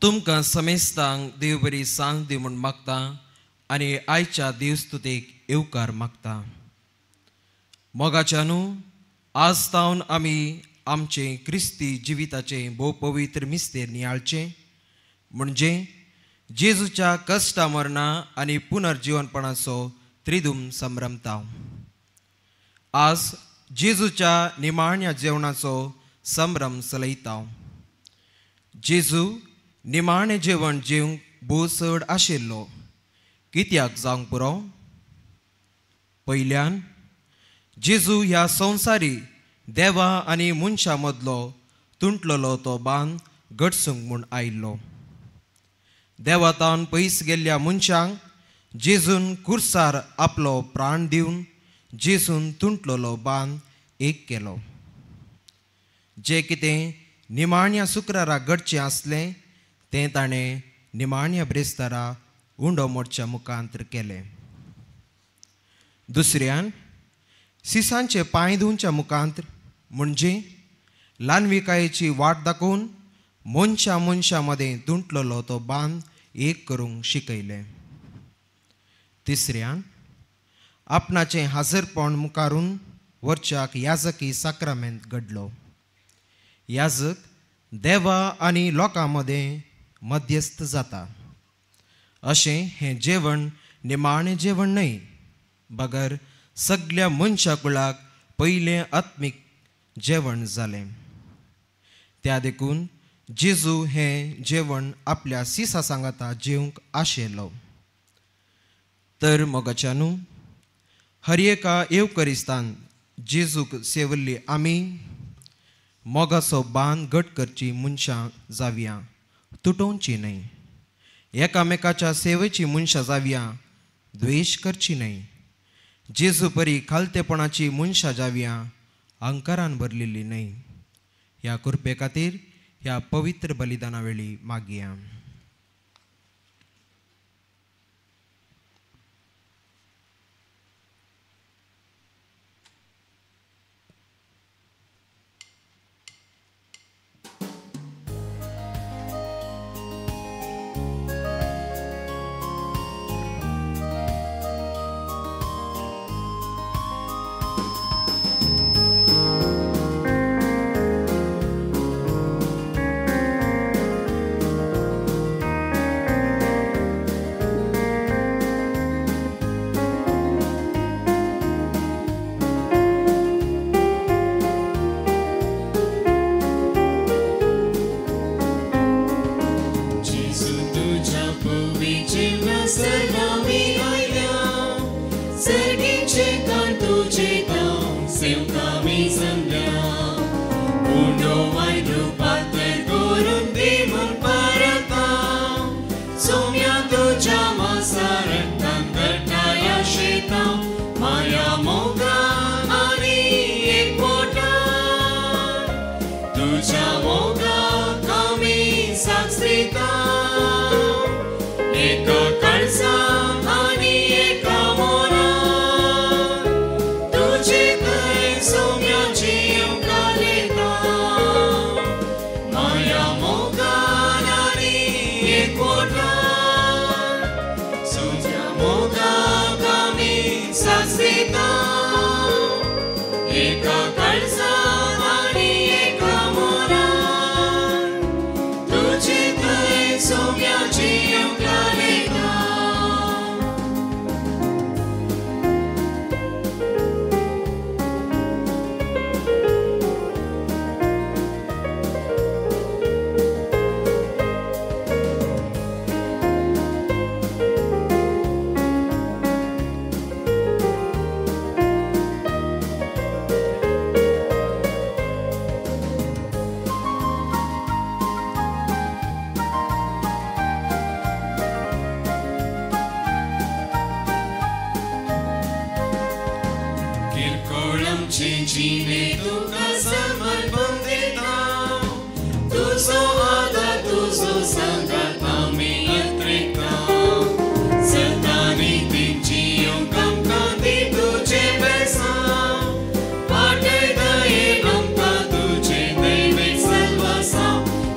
तुमकां समेस्तांक देव बरी सांग दी म्हूण मागता आनी आयच्या देवस्तुतेक येवकार मागता. मोगाच्या न्हू, आज तावन आमी आमचें क्रिस्ती जिविताचें भोव पवित्र मिस्तेर नियाळचें, म्हणजे जेजूच्या कश्टा मरणा आनी पुनर्जिवनपणाचो त्रिदूम संभ्रमता. आज जेजूच्या निमाण्या जेवणाचो संभ्रम चलयता. जेजू निमाणें जेवण जेवंक भोव चड आशिल्लो, कित्याक जावंक पुरो? पयल्यान जेजू ह्या संवसारी देवा आनी मनशां मदलो तुंटलेलो तो बांद घटसूंक म्हूण आयिल्लो. देवातावन पयस गेल्ल्या मनशांक जेजून कुर्सार आपलो प्राण दिवन जेजून तुंटलेलो बांद एक केलो. जें कितें निमाण्या शुक्रारा घडचें आसलें तें ताणें निमाण्या ब्रेस्तारा उंडो मोडच्या मुखांतर केलें. दुसऱ्यान सिसांचे पांय धुवच्या मुखांतर, म्हणजे ल्हानविकायेची वाट दाखोवन मनशां मनशां मदें तुंटलेलो तो बांद एक करूंक शिकयलें. तिसऱ्यान आपणाचें हाजरपण मुखारून वरच्याक याजकी साक्रामेंत घडलो. याजक देवा आनी लोकां मदें मध्यस्थ जाता. अशें हें जेवण निमाणें जेवण न्हय, बगर सगल्या मनशा कुळाक पयलें आत्मीक जेवण जालें. त्या देखून जेजू हें जेवण आपल्या सिसा सांगाता जेवंक आशिल्लो. तर मोगाच्या न्हू, हर एका येवकरिस्तान जेजूक सेवल्ली आमी मोगाचो बांद घट करची मनशां जावया, तुटोवची न्हय. एकामेकाच्या सेवेची मनशां जावया, द्वेश करची न्हय. जेजू परी खालतेपणाची मनशां जावया, अहंकारान भरलेली न्हय. ह्या कृपे खातीर ह्या पवित्र बलिदाना वेळी मागया.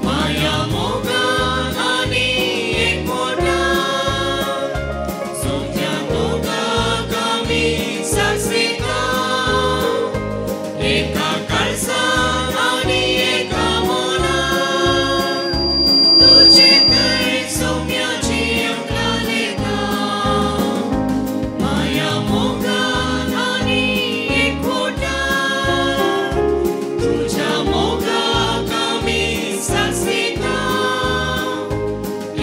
माया मोगान काळजान आनी एका मनान तुजे थंय सोम्याची आमकां लेता माया मोगान आनी एकवटान तुज्या मोगाक आमी साक्षिता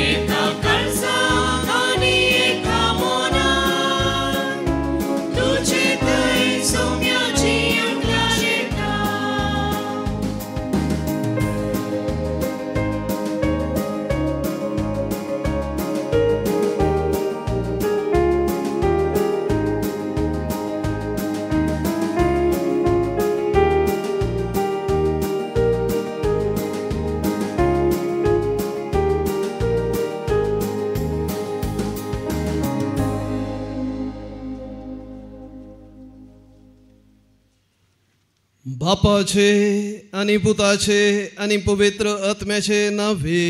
एका काळजान आनी एका मनान तुजे थंय सोम्याची आमकां लेता. बापाचे आनी पुताचे आनी पवित्र आत्म्याचे नावे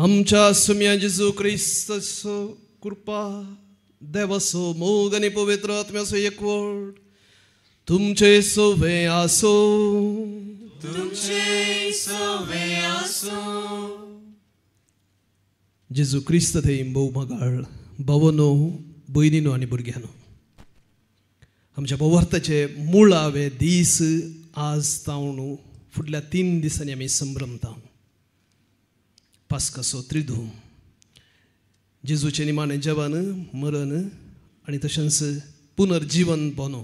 आमच्या सुम्या जेजू क्रिस्ताचो कृपा देवाचो मोग आनी पवित्र आत्म्याचो एकवट तुमचे सोवे आसो. तुमचे सोवे आसूं. जेजू क्रिस्त थंय भोव मगाळ भावनो भयणीनो आनी भुरग्यानो, आमच्या भोवार्थाचे मुळावे दीस आज तावन फुडल्या 3 दिसांनी आमी संभ्रमता. पास्काचो त्रिधूम, जेजूचें निमाणें जेवण, मरण आनी तशेंच पुनर्जीवन बोनो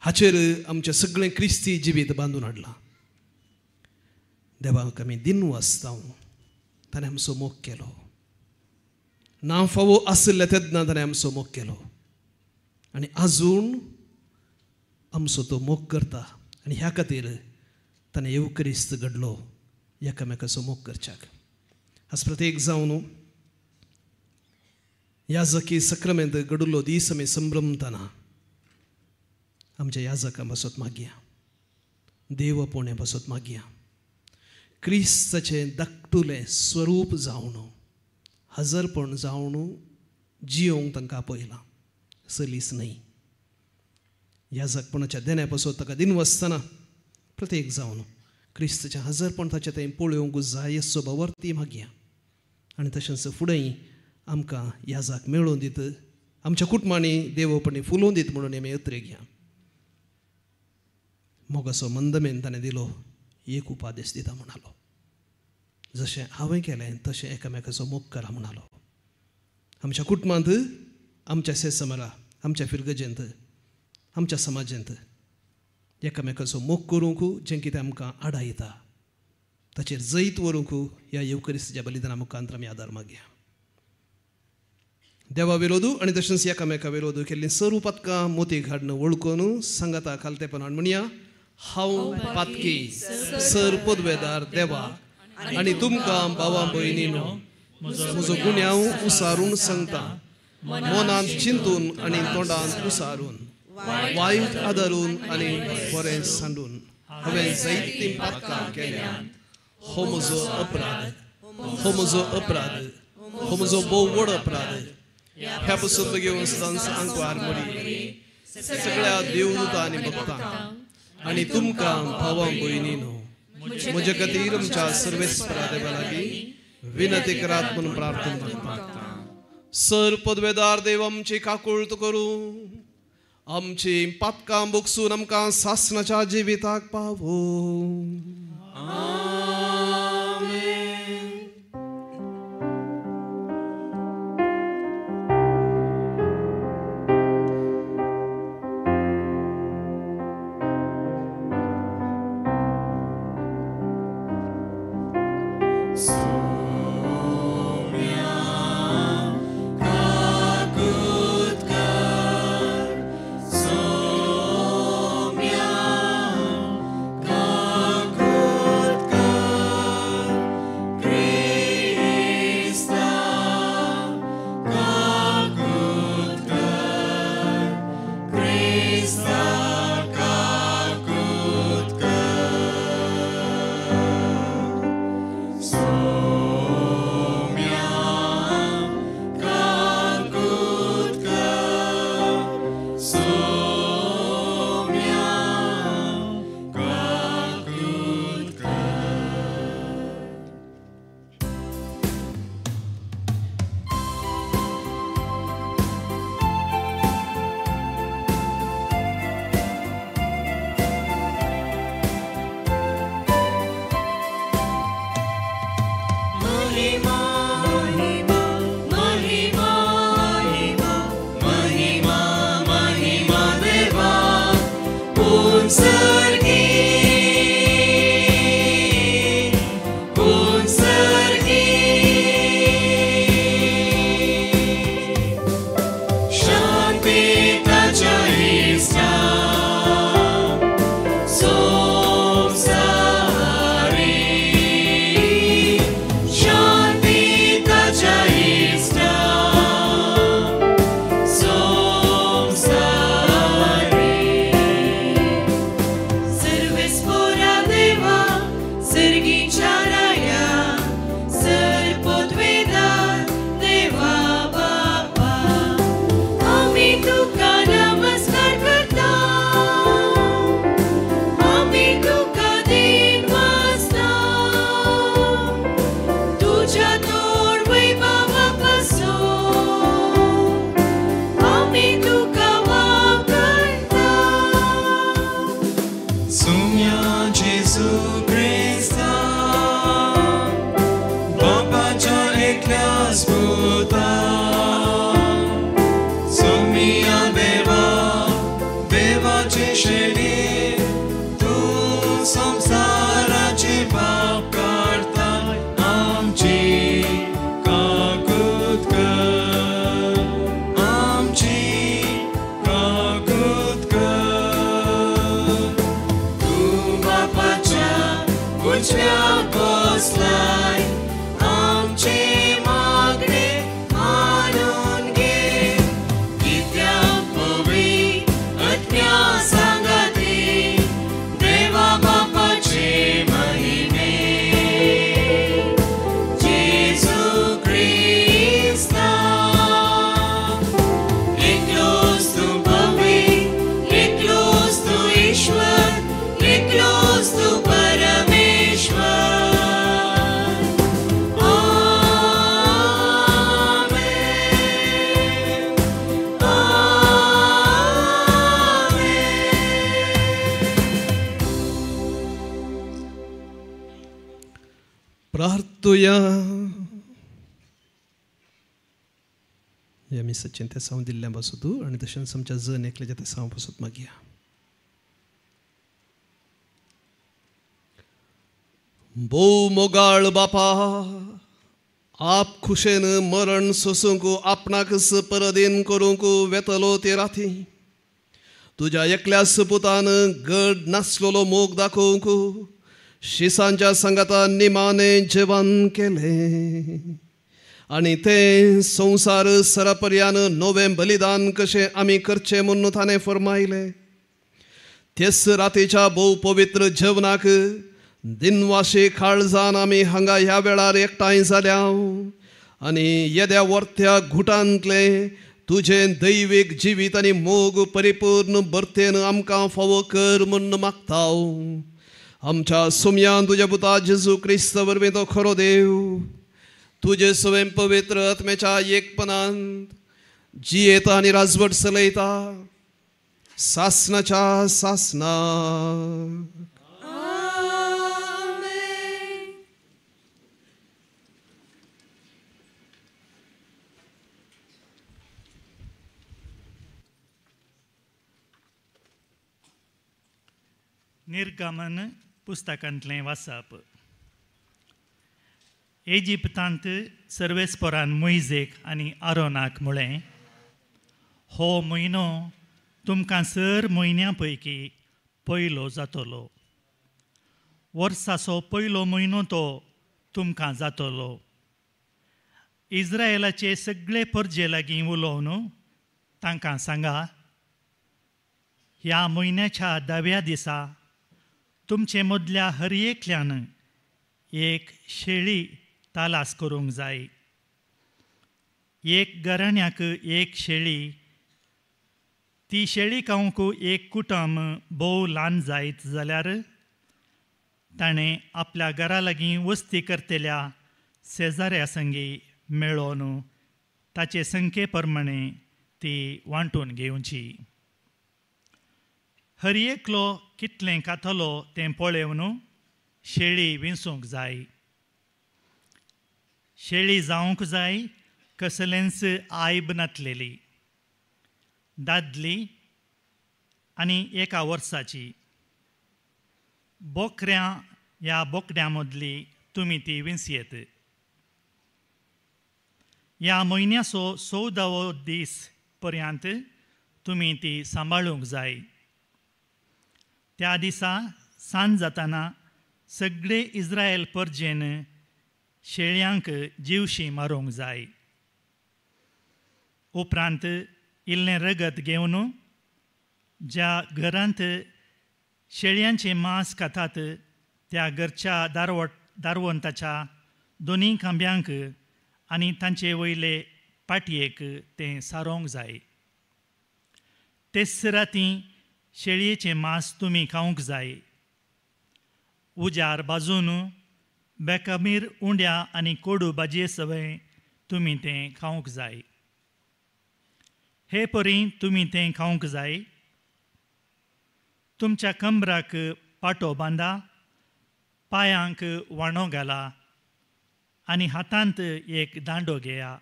हाचेर आमचें सगळें क्रिस्ती जिवीत बांदून हाडलां. देवाक आमी दिन वाचता, ताणें आमचो मोग केलो. ना फावो आशिल्लें तेन्ना ताणें आमचो मोग केलो आनी आजून आमचो तो मोग करता आनी ह्या खातीर ताणें येवक्रिस्त घडलो एकामेकाचो मोग करच्याक. आज प्रत्येक जावन याजकी सक्रमेंत घडिल्लो दीस आमी संभ्रमतना आमच्या याजकां पासत मागया, देव आपोवण्या पासत मागया, क्रिस्ताचें धाकटुलें स्वरूप जावन हजरपण जावन जियोंक तांकां आपयलां, सलीस न्हय. याजकपणाच्या देण्या पासत ताका दिन वसतना प्रत्येक जावन क्रिस्ताचें हजरपण ताचें थंय पळोवंक जाय असो भावार्थी मागया आनी तशेंच फुडें आमकां याजाक मेळोवन दित, आमच्या कुटुंबांनी देवपणी फुलोवन दीत म्हणून आमी अत्रे घ्या. मोगाचो मंदमेन ताणें दिलो, एक उपादेश दिता म्हणालो, जशें हांवें केलें तशें एकामेकाचो मोग करा म्हणालो. आमच्या कुटुंबांत, आमच्या सेसमरा, आमच्या फिरगजेंत, आमच्या समाजेंत एकामेकाचो मोग करूंक जें कितें आमकां आडायता ताचेर जैत व्हरूंक ह्या येवकरिस्ताच्या बलिदाना मुखांत आमी आदार मागया. देवा विरोधू आनी तशेंच एकामेका विरोधू केल्लीं सर्व पातकां मोतीक हाडून वळखून सांगाता खालतेपणान म्हणया, हांव पातकी सर पदवेदार देवा आनी तुमकां भावा भयणीनो म्हजो गुन्यांव उसारून सांगता, मनांत चिंतून आनी तोंडांत उसारून, वायट आदारून आनी बरें सांडून हांवें जायतीं पातकां केल्यांत. हो म्हजो अपराध, हो म्हजो अपराध, हो म्हजो भोव व्हड अपराध. ह्या पसून घेवन सदांच आंकवार मरी सगळ्या देवदूता आनी भक्तांक आनी तुमकां भावां भयणीनो म्हजे खातीर आमच्या सर्वेस्परा देवा लागीं विनंती करात म्हणून प्रार्थना मागता. सर पदवेदार देव आमची काकुळट करूं, आमची पातकां भोगसून आमकां सासणाच्या जिविताक पावो. So उजव्या बसलाय आमचे मागणे मानून घे कित्याक पवित्र आत्म्या सांगाती देवा बापाचे महिमे जेजू क्रिस्ता एकलोच तूं पवित्र एकलोच तूं ईश्वर एकलोच तूं परमेश्वर. आमेन आमेन. प्रार्थुया. ह्या मिसाचें तेसांव दिल्ल्या पासत आनी तशेंच आमच्या जण एकल्याच्या तेसांव पासत मागया. भोव मोगाळ बापा, आप खुशेन मरण सोसूंक आपणाकच परदीन करूंक वेतलो ते राती तुज्या एकल्याच पुतान गड नासलेलो मोग दाखोवंक शिसांच्या सांगातान निमाणे जेवण केलें आनी तें संवसार सरापर्यान नवें बलिदान कशें आमी करचें म्हूण ताणें फर्मायलें. तेच रातीच्या भोव पवित्र जेवणाक दिनवाशी काळजान आमी हांगा ह्या वेळार एकठांय जाल्या आनी येद्या वर्त्या घुटांतलें तुजें दैवीक जिवीत आनी मोग परिपूर्ण भरतेन आमकां फावो कर म्हूण मागता. आमच्या सुमयान तुज्या पुता जेजू क्रिस्त वरवीं तो खरो देव तुजे स्वयं पवित्र आत्म्याच्या एकपणान जियेता आनी राजवट चलयता सासनाच्या सासना. आमेन. निर्गमन पुस्तकांतलें वाचप. इजिप्तांत सर्वेस्परान मोयजेक आनी आरोनाक म्हळें, हो म्हयनो तुमकां सर म्हयन्या पैकी पयलो जातलो. वर्साचो पयलो म्हयनो तो तुमकां जातलो. इस्रायलाचे सगळे परजे लागीं उलोवन तांकां सांगा, ह्या म्हयन्याच्या धाव्या दिसा तुमचे मदल्या हर एकल्यान एक शेळी तालास करूंक जाय. एक घराण्याक एक शेळी, ती शेळी खावंक एक कुटुंब भोव ल्हान जायत जाल्यार ताणें आपल्या घरा लागीं वस्ती करतल्या शेजाऱ्या संगी मेळोवन ताचे संख्ये प्रमाणे ती वांटून घेवची. हर एकलो कितलें खातलो तें पळोवन शेळी विंचूंक जाय. शेळी जावंक जाय कसलेंच आयब नातलेली, दादली आनी एका वर्साची. बोकऱ्यां ह्या बोकड्यां मदली तुमी ती विंचयेत. ह्या म्हयन्याचो 14वो दीस पर्यंत तुमी ती सांबाळूंक जाय. त्या दिसा सांज जाताना सगळे इस्रायल परजेन शेळयांक जिवशी मारूंक जाय. उपरांत इल्लें रगत घेवन ज्या घरांत शेळयांचें मांस खातात त्या घरच्या दारवंताच्या दोनी खांब्यांक आनी तांचे वयले पाटयेक तें सारोवंक जाय. तेच राती शेळयेचें मांस तुमी खावंक जाय. उजार भाजून बेकामीर उंड्या आनी कोडू भाजये सवय तुमी तें खावंक जाय. हे परी तुमी तें खावंक जाय. तुमच्या कमराक पाटो बांदा, पांयांक वाणो घाला आनी हातांत एक दांडो घेया.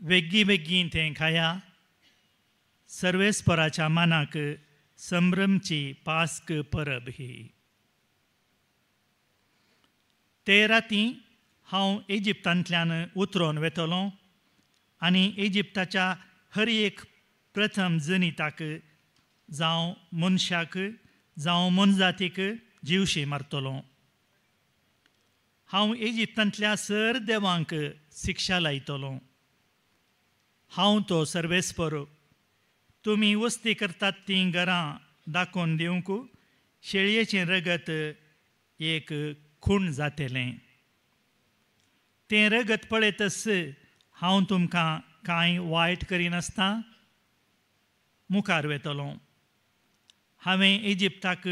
वेगीं वेगीं तें खाया. सर्वेस्पराच्या मानाक संभ्रमची पास्क परब ही. ते राती हांव इजिप्तांतल्यान उतरोन वेतलो आनी इजिप्ताच्या हर एक प्रथम जनिताक जावं मनशाक जावं मोनजातीक जिवशी मारतलो. हांव इजिप्तांतल्या सर देवांक शिक्षा लायतलो. हांव तो सर्वेस्पर. तुमी वस्ती करतात तीं घरां दाखोवन दिवंक शेळयेचें रगत एक खूण जातलें. तें रगत पळयतच हांव तुमकां कांय वायट करिनासतना मुखार वेतलो. हांवें इजिप्ताक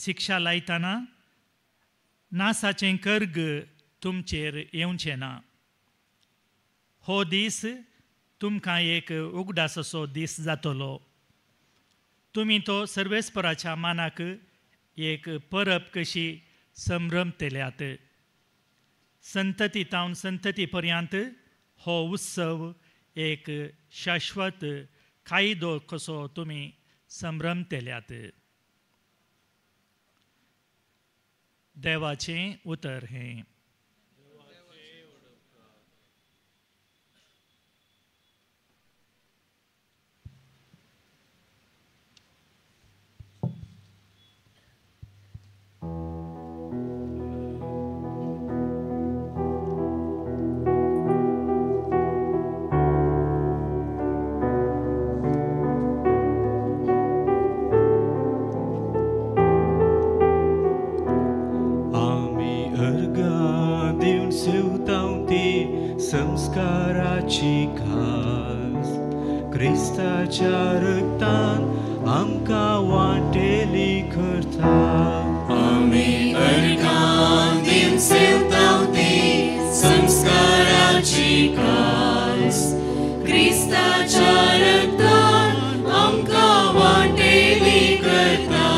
शिक्षा लायतना नासाचें कर्ग तुमचेर येवचें ना. हो दीस तुमकां एक उगडास असो दीस जातलो. तुमी तो सर्वेस्पराच्या मानाक एक परब कशी संभ्रमतल्यात. संतती तावन संतती पर्यंत हो उत्सव एक शाश्वत कायदो कसो तुमी संभ्रमतल्यात. देवाचें उतर हें. संस्काराची खास क्रिस्ताच्या रक्तान आमकां वांटेली करता. आमी अर्गां दिवन सेवताव ती संस्काराची खास क्रिस्ताच्या रक्तान आमकां वांटेली करता.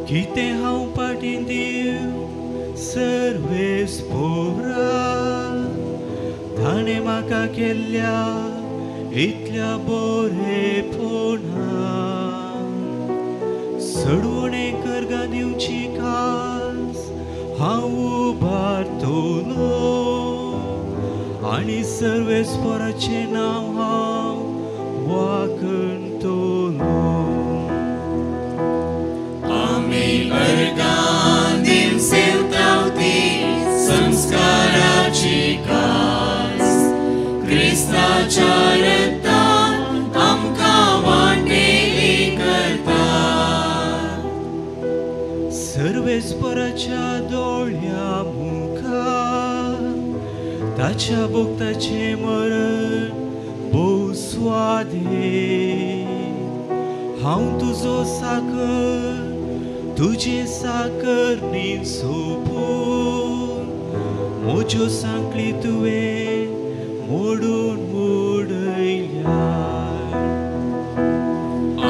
कितें हांव पाटीं दिव सर्वेस्पोरा, ताणें म्हाका केल्ल्या इतल्या बरेपणा. सडवणे करगां दिवची खास हांव उबारतलो आनी सर्वेस्पोराचें नांव हांव वाखणतलो. आमी अर्गां दिवन सेवताव ती संस्काराची खास क्रिस्ताच्या रक्तान आमकां वांटेली करता. सर्वेस्पराच्या दोळ्या मुखार ताच्या भक्ताचें मरण भोव स्वादे. हांव तुजो साकर तुजे साकर न्ही सोपून म्हज्यो सांकळी तुवें मोडून उडयल्या.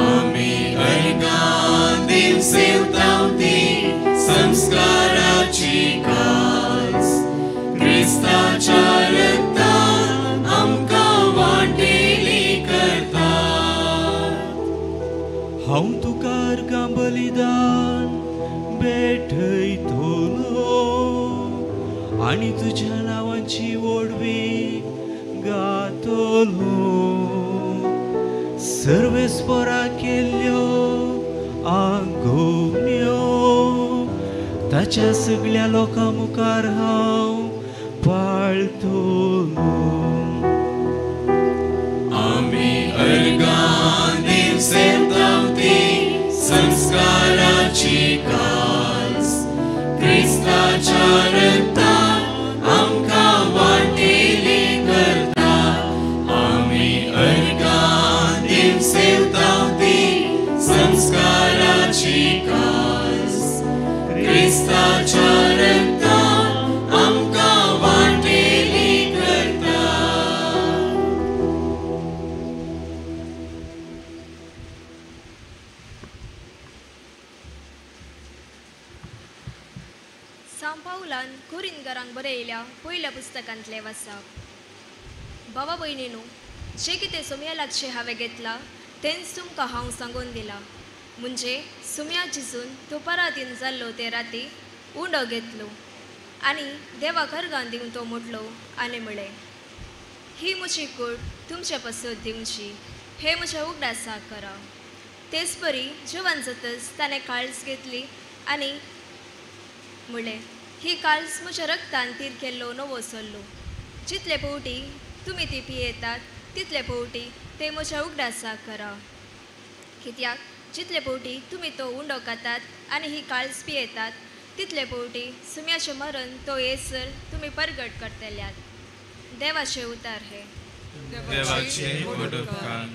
आमी अर्गां दिवन सेवताव ती संस्काराची खास क्रिस्ताच्या रक्तान आमकां वांटेली करता. हांव तुका अर्गां बलिदान भेटयतलो आनी तुज्या नांवाची व्हडवीक गातलो. सर्वेस्परा केल्ल्यो आंगोवण्यो ताच्या सगळ्या लोकां मुखार हांव पाळतलो. आमी अर्गां दिवन सेवताव ती संस्काराची खास क्रिस्ताच्या रक्तान आमकां वांटेली करता. आमी अर्गां दिवन सेवताव ती संस्काराची खास क्रिस्ताच्या रक्तान आमकां वांटेली करता. सांव पावलान कोरिंदकारांक बरयल्या पयल्या पुस्तकांतलें वाचप. भावा भयणीनू, जें कितें सोम्या लागचें हांवें घेतलां तेंच तुमकां हांव सांगून दिलां. म्हणजे सुम्या जिजून तो परातीन जाल्लो ते राती उंडो घेतलो आनी देवाक अर्गां दिवन तो मोडलो आनी म्हळें, ही म्हजी कूड तुमचे पासत दिवची, हे म्हज्या उगडासाक करा. तेच परी जेवण जातच ताणें काळज घेतली आनी म्हळें, ही काल्स म्हज्या रक्तान तीर केल्लो नवो सल्लो. जितले पवटी तुमी ती पियेतात तितले पवटी ते म्हज्या उगडासाक करा. कित्याक जितले पवटी तुमी तो उंडो खातात आनी ही काल्स पियेतात तितले पवटी सुम्याचें मरण तो येसर तुमी परगट करतल्यात. देवाचे उतार हे. देवाचे उपकार.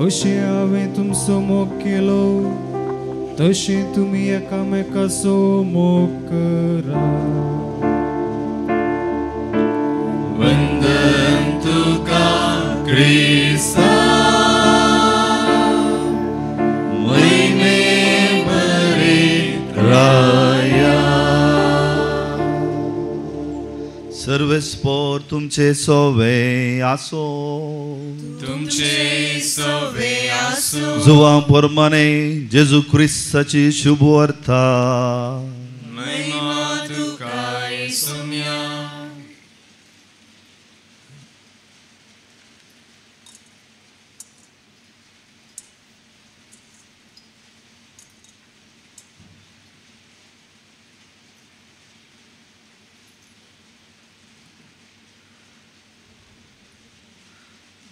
अशें हांवें तुमचो मोग केलो तशें तुमी एकामेकाचो मोग करा. वंदन तुका क्रिस्ता महिमे भरीत राया. सर्वेस्पोर तुमचे सोवे आसो. तुमचे सोवे आसो. जुवां परमाने जेजू क्रिस्ताची शुभ वार्ता. महिमा तुका येसुम्या.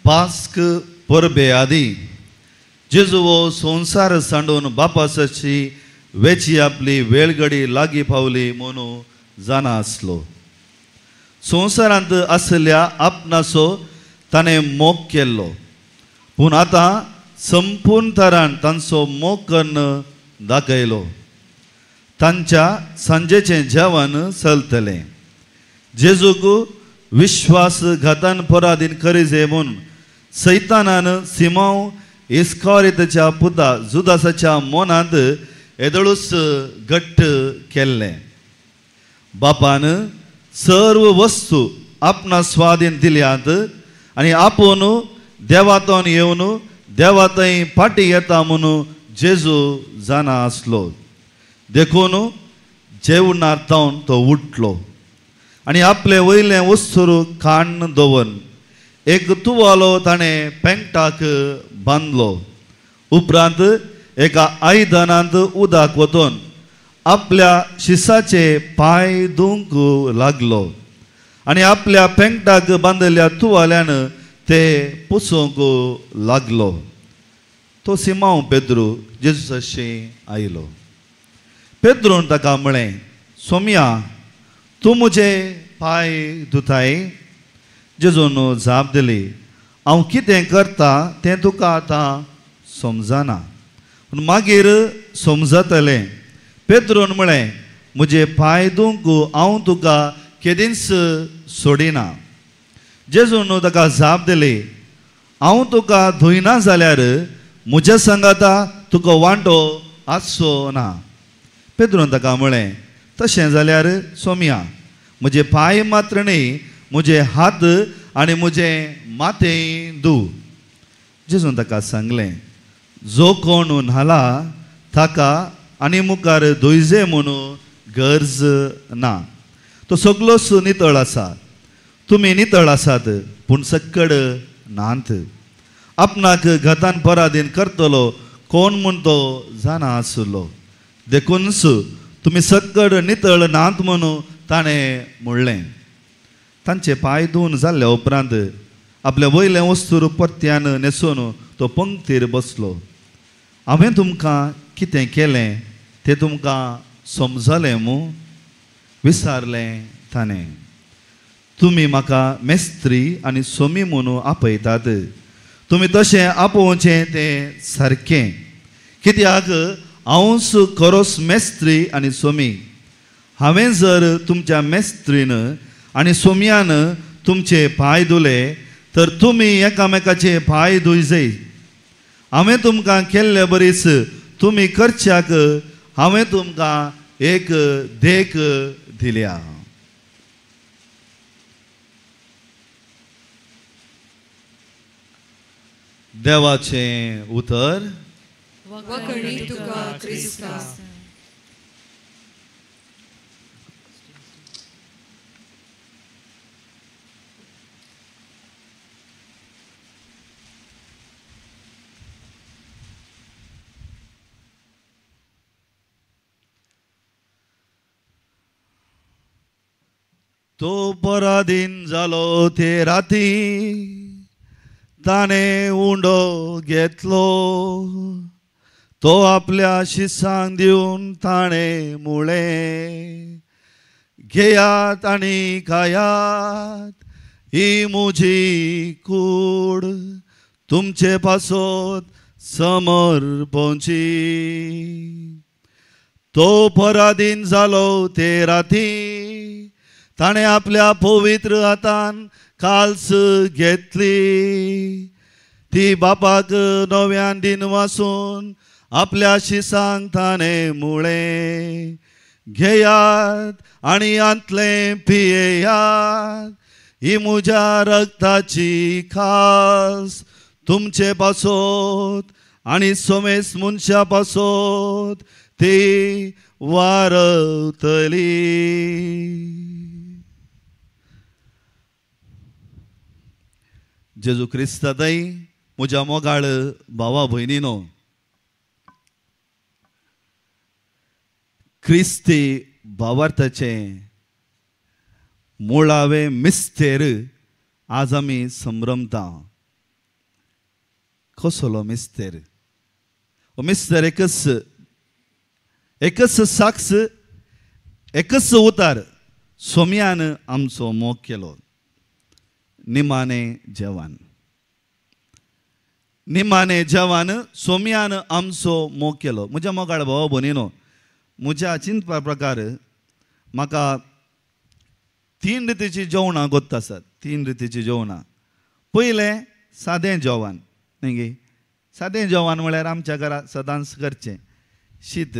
पास्क परबे आदी जेजू हो संवसार सांडून बापासाची वेची आपली वेळगडी लागीं पावली म्हणून जाणा आसलो. संवसारांत आसल्या आपणाचो ताणें मोग केल्लो, पूण आतां संपूर्ण तरान तांचो मोग कन्न दाखयलो. तांच्या सांजेचें जेवण चलतलें. जेजूक विश्वासघातान पराधीन करीजे म्हूण सैतानान सिमांव इस्कारिताच्या पुता जुदासाच्या मनांत येदोळूच घट्ट केल्लें. बापान सर्व वस्तू आपणा स्वाधीन दिल्यात आनी आपूण देवातून येवन देवातय फाटी येता म्हणून जेजू जाणा आसलो. देखून जेवणार तावन तो उठलो आनी आपले वयलें वस्तूर काण्ण दवरून एक तुवालो ताणें पेंगटाक बांदलो. उपरांत एका आयदनांत उदक वतून आपल्या शिसाचे पांय धुवंक लागलो आनी आपल्या पेंगटाक बांदिल्ल्या तुवाल्यान ते पुसूंक लागलो. तो सिमांव पेद्रू जेजूशी आयलो. पेद्रून ताका म्हळें, सोम्या तूं म्हजे पांय धुताय? जेजून जाप दिली, हांव कितें करता तें तुका आतां समजना, पूण मागीर समजतलें. पेद्रून म्हळें, म्हजे पांय धुवंक हांव तुका केदींच सोडिना. जेजून ताका जाप दिली, हांव तुका धुयना जाल्यार म्हज्या सांगाता तुका वांटो आसचो ना. पेद्रून ताका म्हळें, तशें जाल्यार सोम्या म्हजे पांय मात्र न्ही, म्हजे हात आनी म्हजें माथें धू. जेजून ताका सांगलें, जो कोण न्हाला ताका आनी मुखार धुयजे म्हणून गरज ना, तो सगळोच नितळ आसा. तुमी नितळ आसात पूण सक्कड नात. आपणाक घातान पराधीन करतलो कोण म्हूण तो जाणा आसलो, देखूनच तुमी सक्कड नितळ नात म्हणून ताणें म्हणलें. तांचे पांय धुवन जाल्ल्या उपरांत आपल्या वयलें वस्तूर परत्यान न्हेसून तो पंक्तीर बसलो. हांवें तुमकां कितें केलें तें तुमकां समजलें मू? विचारलें ताणें. तुमी म्हाका मेस्त्री आनी सोमी म्हणून आपयतात, तुमी तशें आपोवचें तें सारकें, कित्याक हांवच खरोच मेस्त्री आनी सोमी. हांवें जर तुमच्या मेस्त्रीन आनी सोमयान तुमचे पांय धुले तर तुमी एकामेकाचे पांय धुयजय. हांवें तुमकां केल्ले बरीच तुमी करच्याक हांवें तुमकां एक देख दिल्या. देवाचें उतर. वखणी तुका क्रिस्ता. तो पराधीन जालो ते राती ताणें उंडो घेतलो. तो आपल्या शिसांक दिवन ताणें म्हळें, घेयात आनी खायात, ही म्हजी कूड तुमचे पासत समर्पणची. तो पराधीन जालो ते राती ताणें आपल्या पवित्र हातान काल्स घेतली. ती बापाक नव्यान दिन वासून आपल्या शिसांक ताणें म्हळें, घेयात आनी हांतलें पियेयात, ही म्हज्या रक्ताची खास तुमचे पासत आनी सोमेस मनशा पासत ती वारतली. जेजू क्रिस्तांतय म्हज्या मोगाळ भावा भयणीनो, क्रिस्ती भावार्थाचें मुळावें मिस्तेर आज आमी संभ्रमता. कसलो मिस्तेर? हो मिस्तेर एकच एकच साक्ष, एकच उतार सोमयान आमचो मोग केलो. निमाणे जेवण, निमाणे जेवण सोमयान आमचो मोग केलो. म्हज्या मोगाळ भाव भयणीनो, म्हज्या चिंतपा प्रकार म्हाका तीन रितीची जेवणां गोत्त आसात. तीन रितीची जेवणां. पयलें सादें जेवण न्ही गे. सादें जेवण म्हळ्यार आमच्या घरा सदांच करचें शीत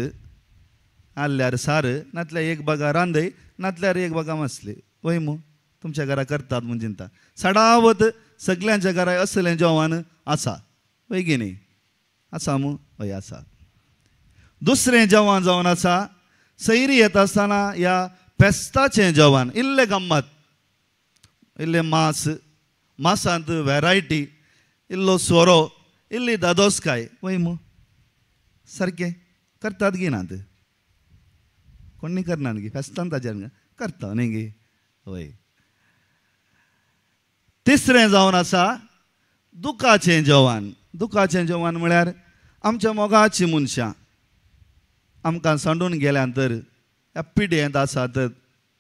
आसल्यार सार, नातल्यार एक बागा रांदय, नातल्यार एक बागा मासली. वय मू तुमच्या घरा करतात म्हूण चिंता. सडावत सगल्यांच्या घरा असलें जेवण आसा वय गी न्ही? आसा मू? हय आसा. दुसरें जेवण जावन आसा सैरी येता आसतना ह्या फेस्ताचें जेवण. इल्लें गम्मत, इल्लें मांस, मांसांत वेरायटी, इल्लो सोरो, इल्ली दादोसकाय. वय मू सारकें करतात गी नात? कोणी करनात गी फेस्तान ताजेर करता न्ही गी? वय. तिसरें जावन आसा दुखाचें जेवण. दुखाचें जेवण म्हळ्यार आमच्या मोगाचीं मनशां आमकां सांडून गेल्यान तर ह्या पिड्येंत आसा तर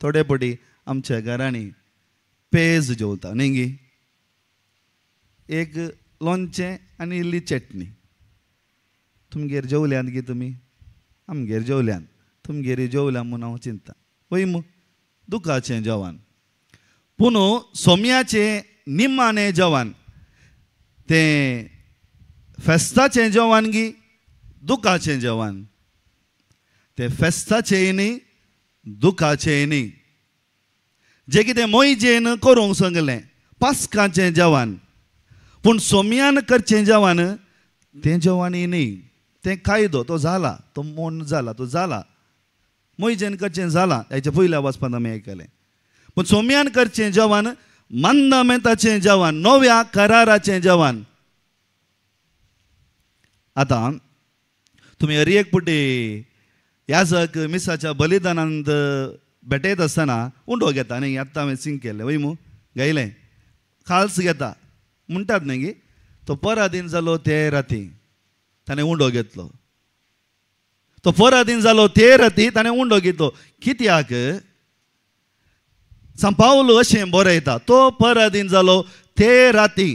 थोडे पटी आमच्या घरांनी पेज जेवता न्ही गी? एक लोणचें आनी इल्ली चटणी. तुमगेर जेवल्यान गी तुमी? आमगेर जेवल्यान. तुमगेर जेवल्या म्हूण हांव चिंता. वय मू दुखाचें जेवण. पूण सोम्याचें निमाणें जेवण तें फेस्ताचें जेवण गी दुखाचें जेवण? तें फेस्ताचेंय न्ही दुखाचेंय न्ही. जें कितें मोयजेन करूंक सांगलें पास्काचें जेवण, पूण सोम्यान करचें जेवण तें जेवणय न्ही. तें कायदो तो जाला, तो मोन जाला, तो जाला मोयजेन करचें जाला. हेच्या पयल्या वाचपांत आमी आयकलें. पूण सोम्यान करचें जेवण मंदामेंताचें जेवण, नव्या कराराचें जेवण. आतां तुमी हर एक पुटी याजक मिसाच्या बलिदानांत भेटयत आसतना उंडो घेता न्ही? आत्तां हांवें सिंग केल्लें वय मू? गायलें. खाल्स घेता म्हणटात न्ही गी? तो पराधीन जालो ते राती ताणें उंडो घेतलो. तो पराधीन जालो ते राती ताणें उंडो घेतलो. कित्याक? सांत पावल अशें बरयता, तो पराधीन जालो ते राती.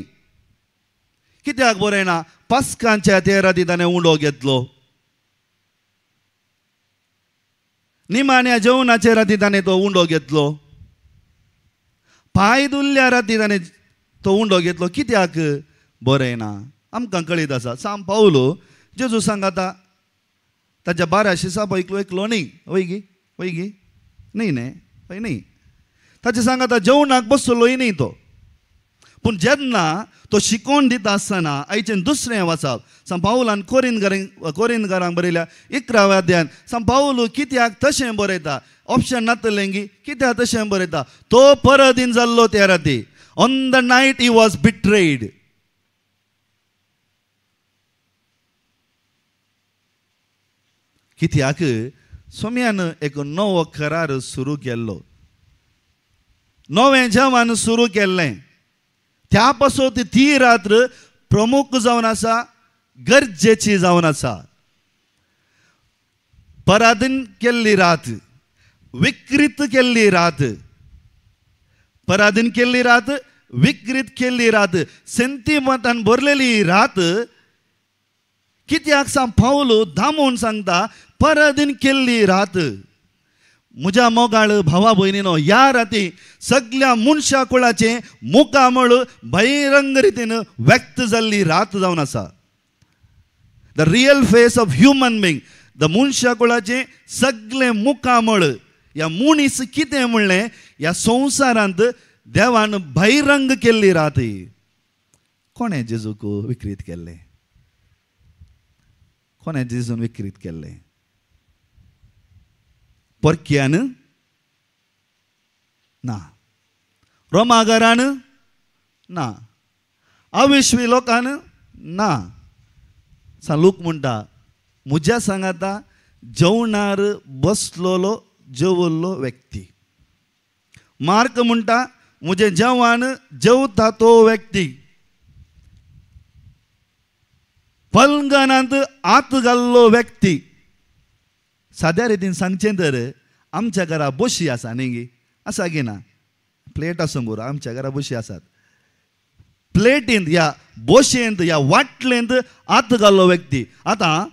कित्याक बरयना? पास्कांच्या ते राती ताणें उंडो घेतलो. निमाण्या जेवणाचे राती ताणें तो उंडो घेतलो, पांय धुल्ल्या राती ताणें तो उंडो घेतलो. कित्याक बरें ना आमकां कळीत आसा. सांग पावलो जेजू सांगाता ताच्या 12 शिसां एकलो एकलो न्ही, वय गी वय गी न्ही न्ही हय न्ही, ताचे सांगाता जेवणाक बसलोय न्ही तो. पूण जेन्ना तो शिकोवन दिता आसतना आयचें दुसरें वाचप सांग पावलान कोरिंदकारांक बरयल्या 11व्या अध्यायान सांग पावलू कित्याक तशें बरयता, ऑप्शन नातलें गी कित्याक तशें बरयता. तो परदीन जाल्लो त्या राती, on the night he was betrayed. कित्याक सोम्यान एक नवो करार सुरू केल्लो, नवें जेवण सुरू केल्लें. त्या पासत ती रात्र प्रमुख जावन आसा, गरजेची जावन आसा. पराधीन केल्ली रात, विकृत केल्ली रात, पराधीन केल्ली रात, विकृत केल्ली रात, सेंतिमतान भरलेली रात. कित्याक सांग पावलो दामून सांगता पराधीन केल्ली रात. म्हज्या मोगाळ भावा भयणीनो, ह्या राती सगळ्या मनशा कुळाचें मुखामळ बहिरंग रितीन व्यक्त जाल्ली रात जावन आसा. The real face of human being, the मनशा कुळाचें सगळें मुखामळ, ह्या मनीस कितें म्हणलें ह्या संवसारांत देवान बहिरंग केल्ली रात. कोणें जेजूक विकृत केल्लें? कोणें जेजून विकृत केल्लें? परक्यान ना, रोमागारान ना, अविश्वी लोकान ना. सांग लूक म्हणटा म्हज्या सांगाता जेवणार बसलोलो जेवल्लो व्यक्ती. मार्क म्हणटा म्हजें जेवण जेवता तो व्यक्ती. पलंगणांत आत घाल्लो व्यक्ती. साद्या रितीन सांगचें तर आमच्या घरा बशी आसा न्ही गी, आसा गी ना, प्लेट आसूं बरो, आमच्या घरा बशी आसात. प्लेटींत ह्या बशेंत ह्या वाटलेंत हात घाल्लो व्यक्ती. आतां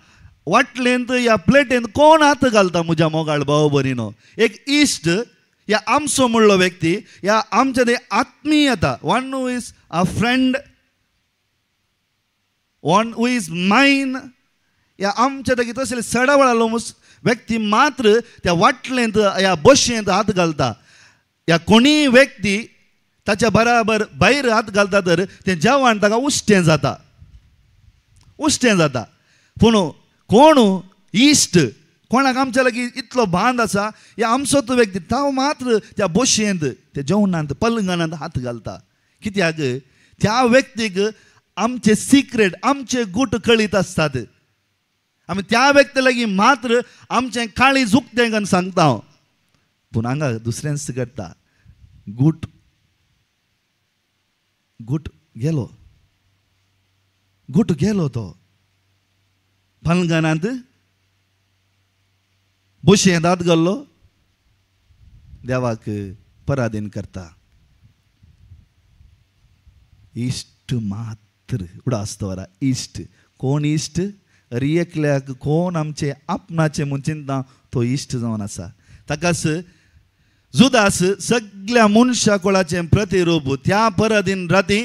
वाटलेंत ह्या प्लेटींत कोण हात घालता म्हज्या मोगाळ भाव भयणीनो? एक इश्ट ह्या आमचो म्हणलो व्यक्ती, ह्या आमच्या ते आत्मीयता, one who is a friend, one who is mine, ह्या आमच्या ताकी तसले सडावळालो व्यक्ती मात्र त्या वाटलेंत ह्या बशेंत हात घालता. ह्या कोणीय व्यक्ती ताच्या बराबर भायर हात घालता तर तें जेवण ताका उश्टें जाता, उश्टें जाता. पूण कोण इश्ट कोणाक आमच्या लागीं इतलो बांद आसा ह्या आमचो तो व्यक्ती तो मात्र त्या बशेंत त्या जेवणांत पलंगणांत हात घालता. कित्याक त्या व्यक्तीक आमचे सिक्रेट आमचे गूट कळीत आसतात. आमी त्या व्यक्ती लागीं मात्र आमचें काळीज उक्तें करून सांगता हांव, पूण हांगा दुसऱ्यांच करता. गूट गूट गेलो, गूट गेलो तो पलंगणांत बशेंत हात घाल्लो देवाक पराधीन करता. इश्ट मात्र उडास दवरा. इश्ट कोण? इश्ट एकल्याक कोण आमचे आपणाचे म्हूण चिंता तो इश्ट जावन आसा. ताकाच जुदास सगळ्या मनशा कुळाचें प्रतिरूप. त्या पराधीन राती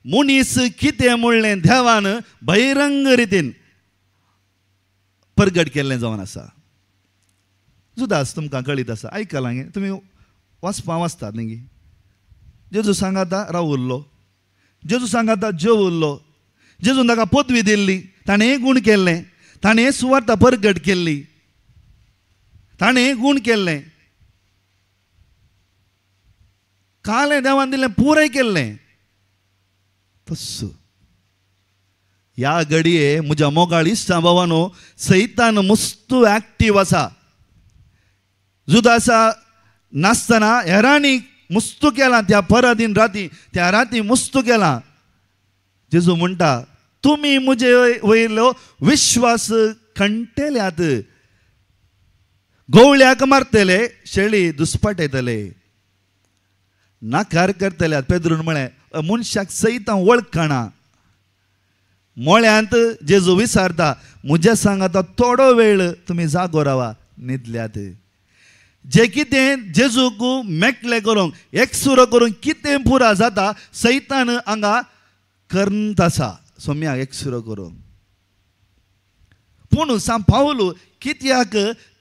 मनीस कितें म्हणलें देवान बहिरंग रितीन परगट केल्लें जावन आसा. जुदास तुमकां कळीत आसा, आयकलां गे तुमी, वाचपां वाचतात न्ही गे. जेजू सांगाता रावुल्लो, जेजू सांगाता जेवुल्लो, जेजून ताका पदवी दिल्ली, ताणें गूण केल्लें, ताणें सुवार्ता परगट केल्ली, ताणें गूण केल्लें, कालें देवान दिल्लें पुराय केल्लें. तस्सो ह्या घडये म्हज्या मोगाळ इश्टा भावानो सैतान मस्तू एक्टीव आसा. जुदासा नासतना हेरांनी मुस्तू केलां त्या पराधीन राती, त्या राती मुस्तू केलां. जेजू म्हणटा तुमी म्हजे वयलो विश्वास खंटेल्यात, गोवळ्याक मारतले, शेळी दुस्पाटयतले, नाकार करतल्यात. पेद्रून म्हळें मनशाक सयत हांव वळखना. मोळ्यांत जेजू विचारता म्हज्या सांगाता थोडो वेळ तुमी जागो रावा, न्हिदल्यात. जे कितें जेजूक मेकले करूंक एकसुरो करूंक कितें पुरा जाता सैतान हांगा करंत आसा सोम्याक एकसुरो करूंक. पूण सांत पावलू कित्याक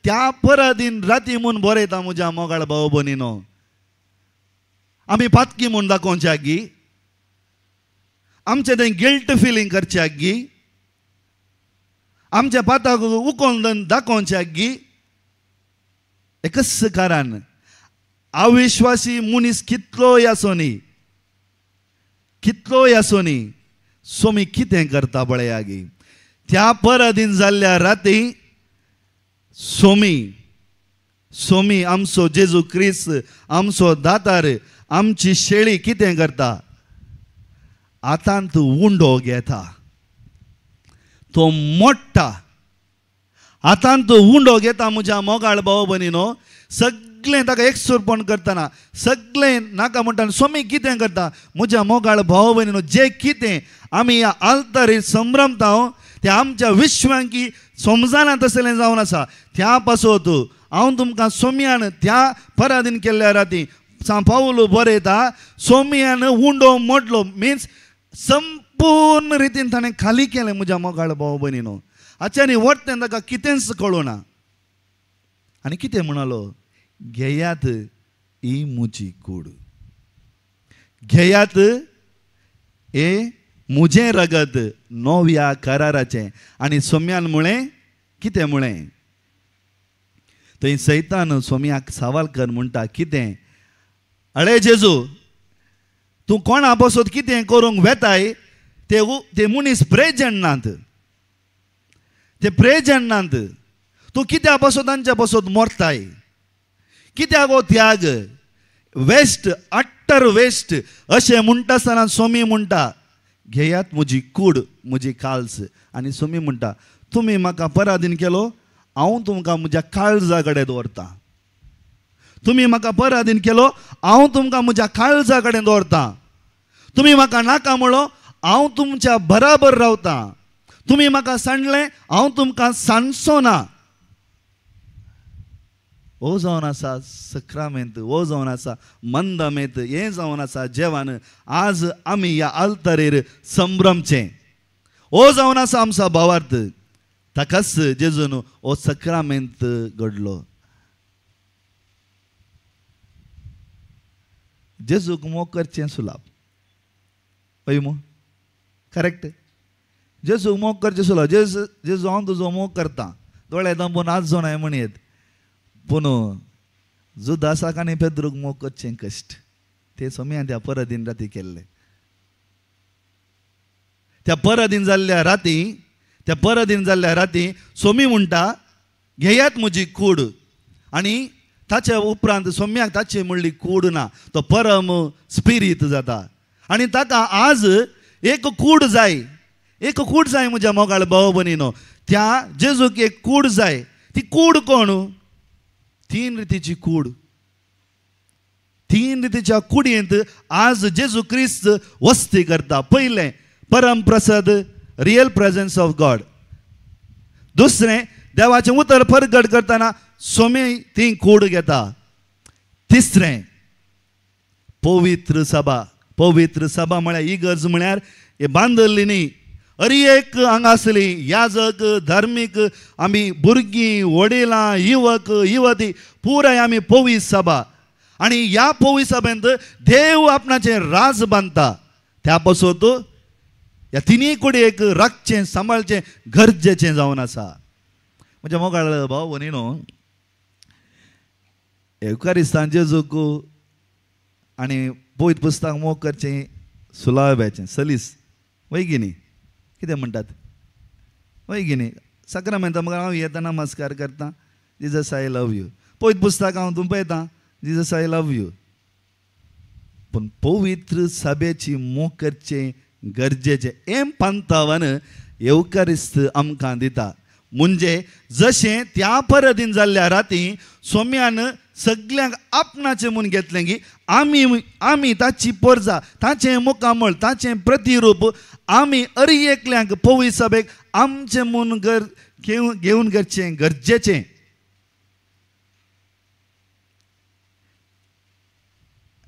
त्या परादीन राती म्हूण बरयता म्हज्या मोगाळ भाव भयणीनो. आमी पातकी म्हूण दाखोवच्या गी, आमचें तें गिल्ट फिलींग करच्या गी, आमच्या पाताक उकोवन दाखोवच्या गी. एकच कारण अविश्वासी मनीस कितलोय आसोनी कितलोय आसोनी सोमी कितें करता पळया गी. त्या परादीन जाल्ल्या राती सोमी सोमी आमचो जेजू क्रिस्त आमचो दातार आमची शेळी कितें करता आतांत उंडो घेता, तो मोडटा. आतांत उंडो घेता म्हज्या मोगाळ भाव भयणीनो. सगळें ताका एकसुरपण करतना सगळें नाका म्हणटा सोमी कितें करता म्हज्या मोगाळ भाव भयणीनो. जें कितें आमी ह्या आल्तारीर संभ्रमता तें आमच्या विश्वांकी समजना तसलें जावन आसा. त्या पासत हांव तुमकां सोम्यान त्या परादीन केल्ल्या राती सांत पावलू बरयता सोम्यान उंडो मोडलो मिन्स संपूर्ण रितीन ताणें खाली केलें म्हज्या मोगाळ भाव भयणीनो. आच्यानी वट्टें ताका कितेंच कळूना आनी कितें म्हणालो घेयात ही म्हजी कूड, घेयात हे म्हजें रगत नव्या कराराचें. आनी सोम्यान म्हळें कितें म्हळें थंय सैतान सोम्याक सवाल कर म्हणटा कितें अळे जेजू तूं कोणा बसत कितें करूंक वेताय ते मनीस प्रेजंट नात, ते प्रेजंट नात. तूं कित्या बसत तांच्या बसत मरताय कित्याक हो त्याग वेस्ट अट्टर वेस्ट अशें म्हणटा आसतना सोमी म्हणटा घेयात म्हजी कूड म्हजी काल्स. आनी सोमी म्हणटा तुमी म्हाका परादीन केलो हांव तुमकां म्हज्या काळजा कडेन दवरतां. तुमी म्हाका परादीन केलो हांव तुमकां म्हज्या काळजा कडेन दवरतां. तुमी म्हाका नाका म्हणलो हांव तुमच्या बराबर रावतां. तुमी म्हाका सांडलें हांव तुमकां सांडचो ना. ओ जावन आसा सक्रामेंत, ओ जावन आसा मंदमेंत, हें जावन आसा जेवण. आज आमी ह्या आल्तारेर संभ्रमचें. ओ जावन आसा आमचो भावार्थ ताकाच जेजून हो सक्रामेंत घडलो. जेजूक मोग करचें सुलाभ हय मू करेक्ट. जेजूक मोग करचें सुलाभ. जेजू जेजू हांव तुजो मोग करता दोळे दंबून आज जावन हांवें म्हणयेत. पूण जुदासाक आनी पेद्रूक मोग करचें कश्ट ते सोम्यान त्या परादीन राती केल्ले. त्या परादीन जाल्ल्या राती त्या परादीन जाल्ल्या राती सोमी म्हणटा घेयात म्हजी कूड. आनी ताच्या उपरांत सोम्याक ताची म्हणली कूड ना, तो परम स्पिरीत जाता. आनी ताका आज एक कूड जाय, एक कूड जाय म्हज्या मोगाळ भाव भयणीनो. त्या जेजूक एक कूड जाय. ती कूड कोण? तीन रितीची कूड. तीन रितीच्या कुडयेंत आज जेजू क्रिस्त वस्ती करता. पयलें परम प्रसाद रियल प्रेजन्स ऑफ गॉड. दुसरें देवाचें उतर परगट करतना सोमी ती कूड घेता. तिसरें पवित्र सभा. पवित्र सभा म्हळ्यार इगर्ज म्हळ्यार हे बांदल्ली न्ही अरी एक हांगा आसली याजक धार्मीक आमी भुरगीं वडिलां युवक युवती पुराय आमी पवित्र सभा. आनी ह्या पवित्र सभेंत देव आपणाचें राज बांदता. त्या पासत ह्या तिनूय कुडयेक राखचें सांबाळचें गरजेचें जावन आसा. म्हज्या मोगाळ भाव भयणीनो, एवकारिस्तान जेजूक आनी पवित्र पुस्तक मोग करचें सुलाव्याचें सलीस वय की न्ही कितें म्हणटात वय की न्ही. साक्रामेंता मगेर हांव येता नमस्कार करता जीजस I love you. पवित्र पुस्तक हांव तुमपयता जीजस I love you. पूण पवित्र सभेची मोग करचें गरजेचें एम पांतावन येवकारिस्त आमकां दिता. म्हणजे जशें त्या परदीन जाल्ल्या राती सोम्यान सगल्यांक आपणाचें म्हूण घेतलें की आमी आमी ताची परजा ताचें मुखामळ ताचें प्रतिरूप आमी अरी एकल्यांक पवित्र सभेक आमचें म्हूण घेवन करचें गरजेचें.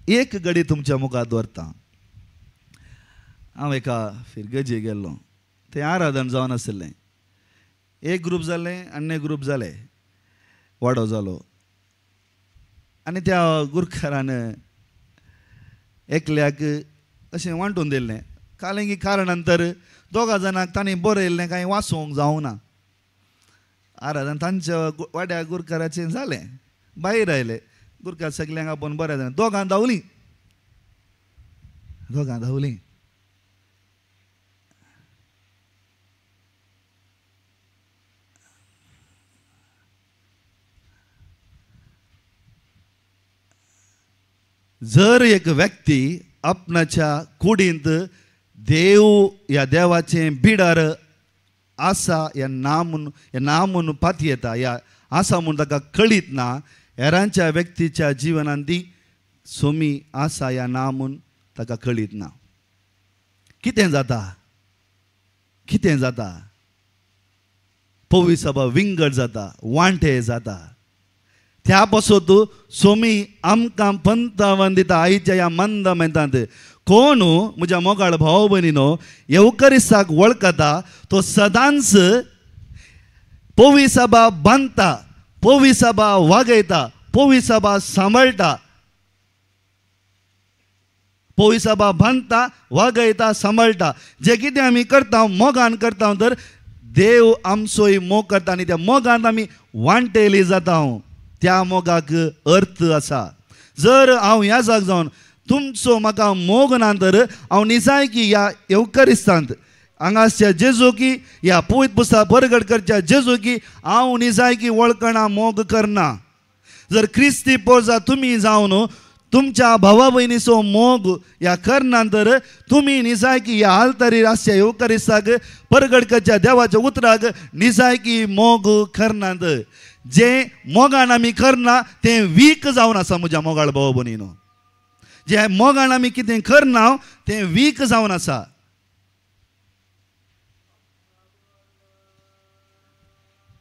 एक घडी तुमच्या मुखार दवरता. हांव एका फिरगजे गेल्लो, तें आराधन जावन आशिल्लें. एक ग्रूप जालें आनी एक ग्रूप जाले, वाडो जालो. आनी त्या गुरखारान एकल्याक अशें वांटून दिल्लें. कालेंगी कारणान तर दोगा जाणांक तांणी बरयल्लें कांय वाचूंक जावना. आराधन तांच्या वाड्या गुरखाराचें जालें, भायर आयले गुरखार सगल्यांक आपोवन बरें जालें. दोगां धांवलीं, दोगां धांवलीं. जर एक व्यक्ती आपणाच्या कुडींत देव ह्या देवाचें बिडार आसा ह्या ना म्हूण, ह्या ना म्हूण पातयेता, ह्या आसा म्हूण ताका कळीत ना, हेरांच्या व्यक्तीच्या जिवनांत ती सोमी आसा ह्या ना म्हूण ताका कळीत ना. कितें जाता? कितें जाता? पविसभा विंगड जाता, वांटे जाता. त्या पासत सोमी आमकां पंतावन दिता आयच्या ह्या मंद मेंतांत. कोण म्हज्या मोगाळ भाव भयणीनो येवकरिसाक वळखता तो सदांच पविसभा बांदता, पविसभा वागयता, पविसभा सांबाळटा. पविसभा बांदता, वागयता, सांबाळटा. जें कितें आमी करता मोगान करता तर देव आमचोय मोग करता आनी त्या मोगान आमी वांटेली जाता. त्या मोगाक अर्थ आसा. जर हांव ह्या जाग जावन तुमचो म्हाका मोग ना तर हांव निजायकी ह्या येवकरिस्तांत हांगासच्या जेजूकी ह्या पवित्र पुस्तक परगट करच्या जेजूकी हांव निजायकी वळखना, मोग करना. जर क्रिस्ती पोरजा तुमी जावन तुमच्या भावा भयणीचो मोग ह्या करना तर तुमी निजायकी ह्या आल्तारीर आसच्या येवकरिस्ताक परगट करच्या देवाच्या उतराक निजायकी मोग करनात. जे मोगान आमी करना तें वीक जावन आसा म्हज्या मोगाळ भाव भयणीनो. जे मोगान आमी कितें करना तें वीक जावन आसा.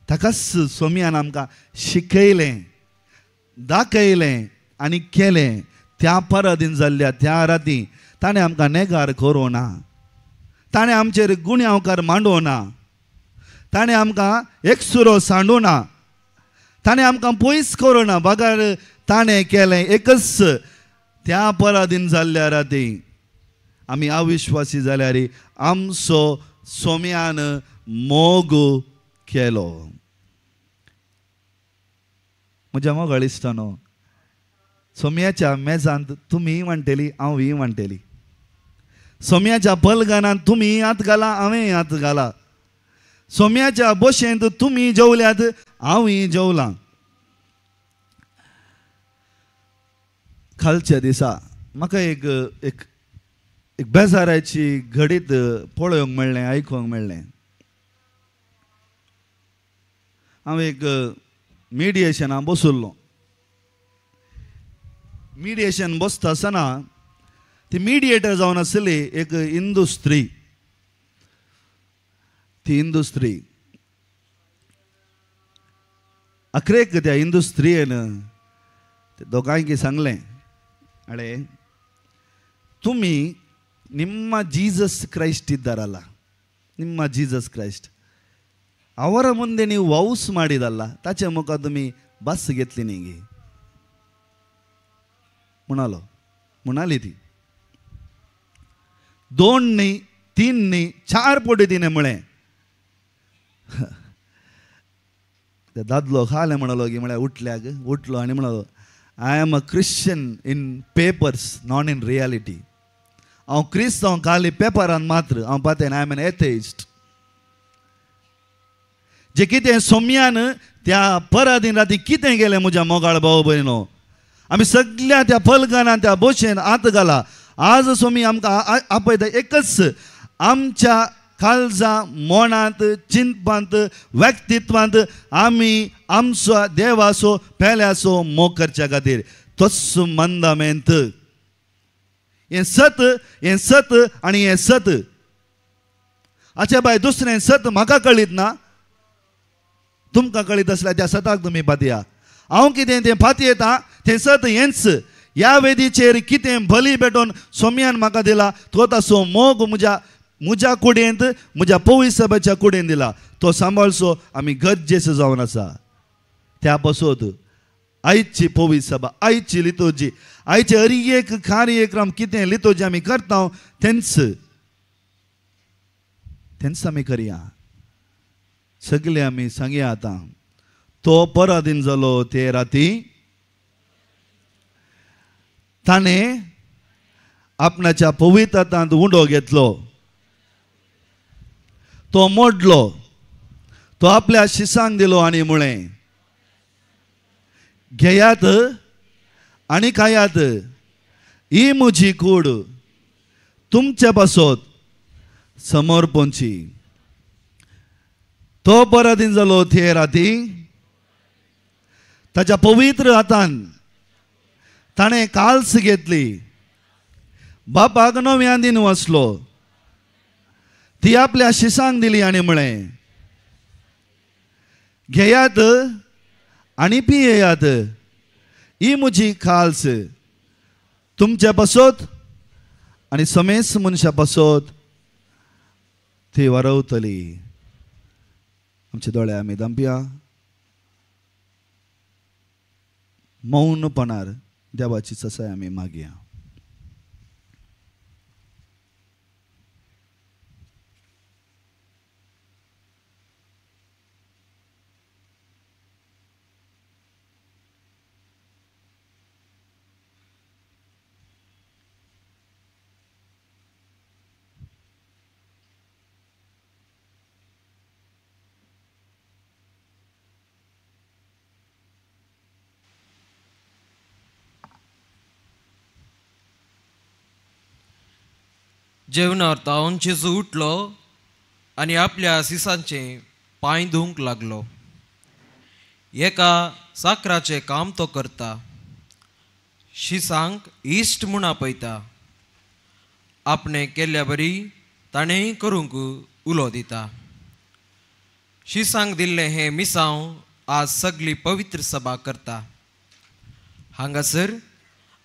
ताकाच सोमयान आमकां शिकयलें, दाखयलें आनी केलें. त्या परादीन जाल्ल्या त्या राती ताणें आमकां नेगार करूं ना, ताणें आमचेर गुन्यांवकार मांडूं ना, ताणें आमकां एकसुरो सांडूं ना, ताणें आमकां पयस करूं ना. बगर ताणें केलें एकच, त्या परादीन जाल्ल्या राती आमी अविश्वासी जाल्यार आमचो सोम्यान मोग केलो. म्हज्या मोगाळ इश्टानो, सोम्याच्या मेजांत तुमी म्हणटली, हांवूय म्हणटली. सोम्याच्या बलगानांत तुमी हात घाला, हांवें हात घाला. सोम्याच्या बशेंत तुमी जेवल्यात, हांवूय जेवलां. खालच्या दिसा म्हाका एक एक एक बेजाराची घडीत पळोवंक मेळ्ळें, आयकूंक मेळ्ळें. हांव एक मिडिएशना बसल्लो. मिडिएशन बसता आसतना ती मिडिएटर जावन आसली एक हिंदू स्त्री. ती हिंदू स्त्री अखरेक त्या हिंदू स्त्रियेन दोगांयकी सांगलें, अरे तुमी ನಿಮ್ಮ ಜೀಸಸ್ ಕ್ರೈಸ್ಟ್ ಇದ್ದಾರಲ್ಲ, ನಿಮ್ಮ ಜೀಸಸ್ ಕ್ರೈಸ್ಟ್ ಅವರ ಮುಂದೆ ನೀವು ವೌಸ್ ಮಾಡಿದಲ್ಲ, ताचे मुखार तुमी बस घेतली न्ही म्हणालो, म्हणाली ती. 2 न्ही, 3 न्ही, 4 पटी तिणें म्हळें. ते दादलो खालें म्हणालो की म्हळ्यार उठल्याक उठलो आनी म्हणालो, I am a Christian in papers, not in reality. हांव क्रिस्तांव खाली पेपरान मात्र, हांव पातेन, I am N atheist. जे कितें सोम्यान त्या परादीन राती कितें गेलें म्हज्या मोगाळ भाव भयणो, आमी सगळ्या त्या पलगानान त्या बोशेन हात घाला. आज सोमी आमकां आपयता एकच, आमच्या काळजा मनांत चिंतपांत व्यक्तित्वांत आमी आमचो देवाचो पेल्याचो मोग करच्या खातीर तोच मंदामेंत. हें सत, हें सत आनी हें सत. आचे बाय दुसरें सत म्हाका कळीत ना, तुमकां कळीत आसल्यार त्या सताक तुमी पातया. हांव कितें तें पातयेता तें सत हेंच. ह्या वेदीचेर कितें बली भेटोवन सोम्यान म्हाका दिला, तो ताचो मोग म्हज्या म्हज्या कुडींत, म्हज्या पवित्र सभेच्या कुडींत दिला, तो सांबाळचो आमी गरजेचो जावन आसा. त्या पासत आयची पवित्र सभा, आयची लितोजी, आयचे हर एक कार्यक्रम कितें लितोजी आमी करता तेंच तेंच आमी करया. सगळे आमी सांगया आतां तो पराधीन जालो ते राती ताणें आपणाच्या पवित्र हातांत उंडो घेतलो, तो मोडलो, तो आपल्या शिसांक दिलो आनी म्हळें, घेयात आनी खायात, ही म्हजी कूड तुमचे पासत समर्पणची. तो पराधीन जालो ते राती ताच्या पवित्र हातान ताणें काल्स घेतली, बापाक नव्यान दिन वाचलो, ती आपल्या शिसांक दिली आनी म्हळें, घेयात आनी पियेयात, ही म्हजी काल्स तुमचे पासत आनी समेस्त मनशा पासत ती वारवतली. आमचे दोळे आमी धांपया, मौनपणार देवाची ससाय आमी मागया. जेवणार तावन जेजू उठलो आनी आपल्या सिसांचे पांय धुवंक लागलो. एका साकराचें काम तो करता, शिसांक इश्ट म्हूण आपयता, आपणें केल्ल्या बरी ताणेंय करूंक उलो दिता. शिसांक दिल्लें हें मिसांव आज सगली पवित्र सभा करता. हांगासर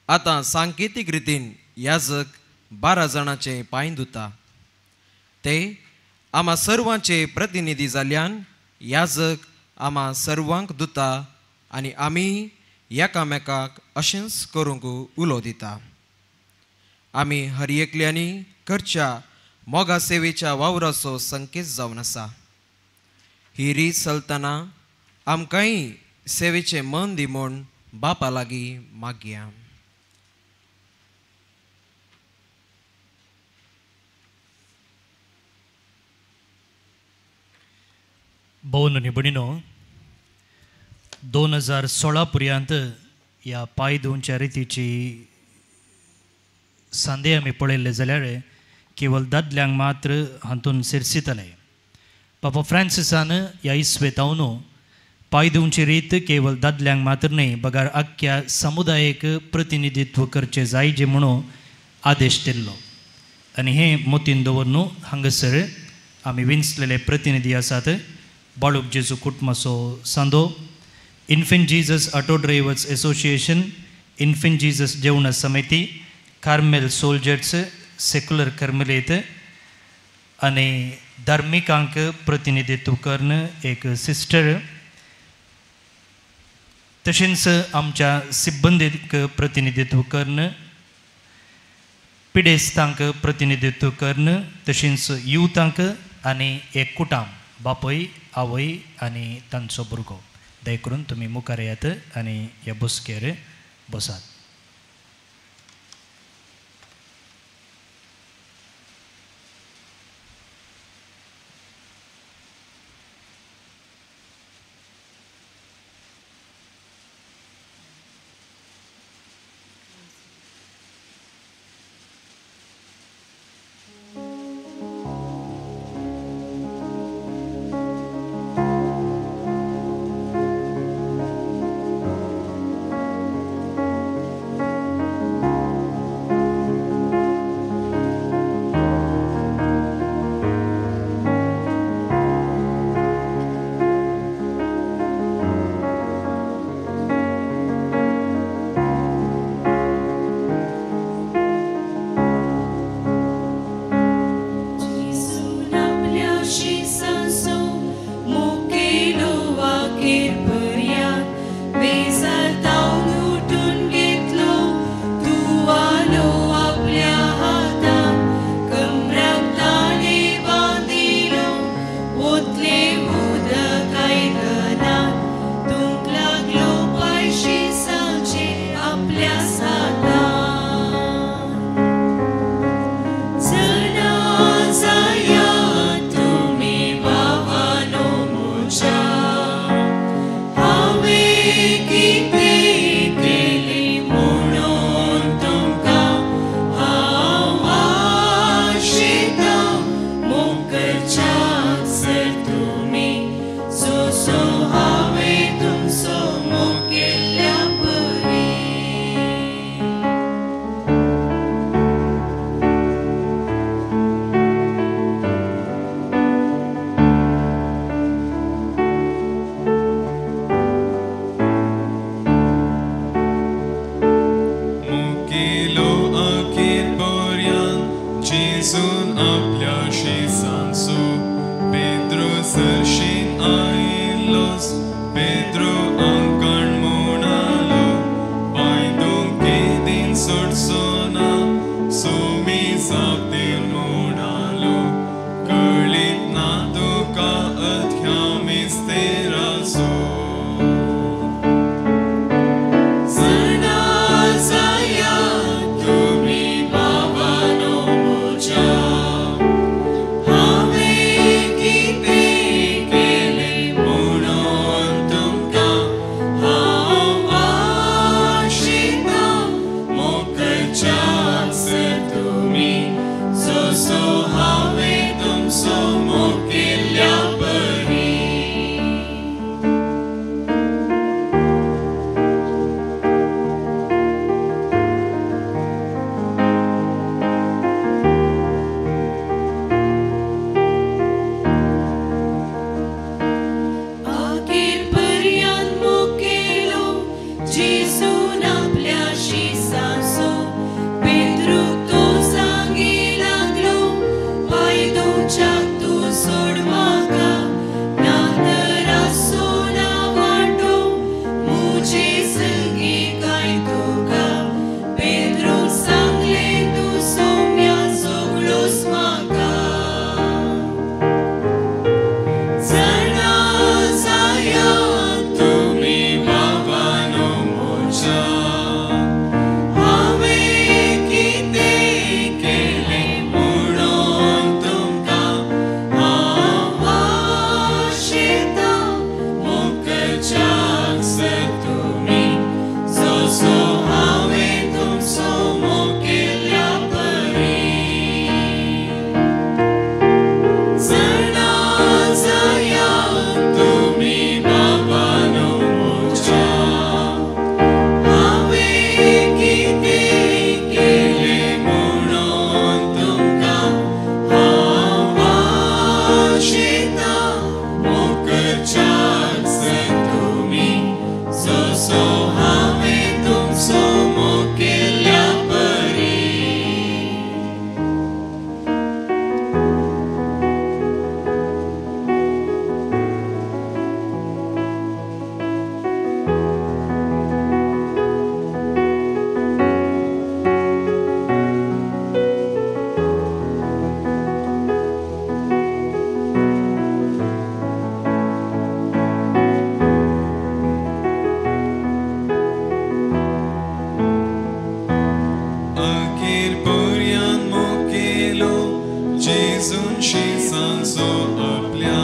आतां सांकेतीक रितीन याजक 12 जाणांचे पांय धुता. ते आमा सर्वांचे प्रतिनिधी जाल्ल्यान याजक आमा सर्वांक धुता आनी आमी एकामेकाक अशेंच करूंक उलो दिता. आमी हर एकल्यांनी करच्या मोगा सेवेच्या वावराचो संकेत जावन आसा. ही रीत चलतना आमकांय सेवेचें मन दी म्हूण बापा लागीं मागया. भोवन निबणीनो 2016 पर्यंत ह्या पांय धुवच्या रितीची सांदे आमी पळयल्ले जाल्यार केवल दादल्यांक मात्र हातून सिरसितले. पापा फ्रांसिसान ह्या इस्वेतावन पांय धुवची रीत केवल दादल्यांक मात्र न्हय बगर आख्ख्या समुदायेक प्रतिनिधित्व करचें जाय जे म्हणून आदेश दिल्लो. आनी हें मोतीन दवर न्हू हांगासर आमी विंचलेले प्रतिनिधी आसात. बाळूक जेजू कुटुंबाचो सांदो, Infant Jesus auto drivers association, Infant Jesus जेवण समिती, कार्मेल सोल्जर्स, सेक्युलर कर्मलेत आनी धार्मिकांक प्रतिनिधित्व करून एक सिस्टर, तशेंच आमच्या सिब्बंदीक प्रतिनिधित्व करून, पिडेस्तांक प्रतिनिधित्व करून, तशेंच युवतांक आनी एक कुटाम बापय आवय आनी तांचो भुरगो. दया करून तुमी मुखार येयात आनी ह्या बसकेर बसात. करच्याक सर तुमी जसो हांवें तुमचो मोग केल्ल्या परी. मुकेलो अखेर पर्यंत जेजून आपल्या शिसांचो पेद्रो सरशीन आयिल्लोच पेद्रो आंकण म्हणालो पांय धुवंक केदीन सोडचो ना सोमी जाप दिवन म्हणालो कळीत ना तुका अथ्या मिस्तेराचो. जाणा जाया तुमी बाबानो म्हज्या हांवें कितें केलें म्हणून तुमकां हांव आशेतां मोग करच्याक सर तुमी जसो हांवें तुमचो मोग केल्ल्या परी. अखेर पर्यंत मोग केलो जेजून आपल्या शिसांचो पेद्रूक तो सांगी लागलो पांय धुवच्याक तूं सोड म्हाका ना तर आसूं ना वांटो म्हजे संगी काय तुका. पेद्रूक सांगलें तूं सोम्या सगळोच म्हाका. जाणा जाया तुमी बाबानो म्हज्या हांवें कितें केलें म्हणून तुमकां हांव आशेतां मोग करच्याक सर तुमी जसो हांवें तुमचो मोग केल्ल्या परी. जाणा जाया तुमी बाबानो म्हज्या हांवें कितें केलें म्हणून तुमकां हांव आशेतां मोग करच्याक सर तुमी जसो हांवें तुमचो मोग केल्ल्या परी. अखेर पर्यंत मोग केलो जेजून शिसांचो आपल्या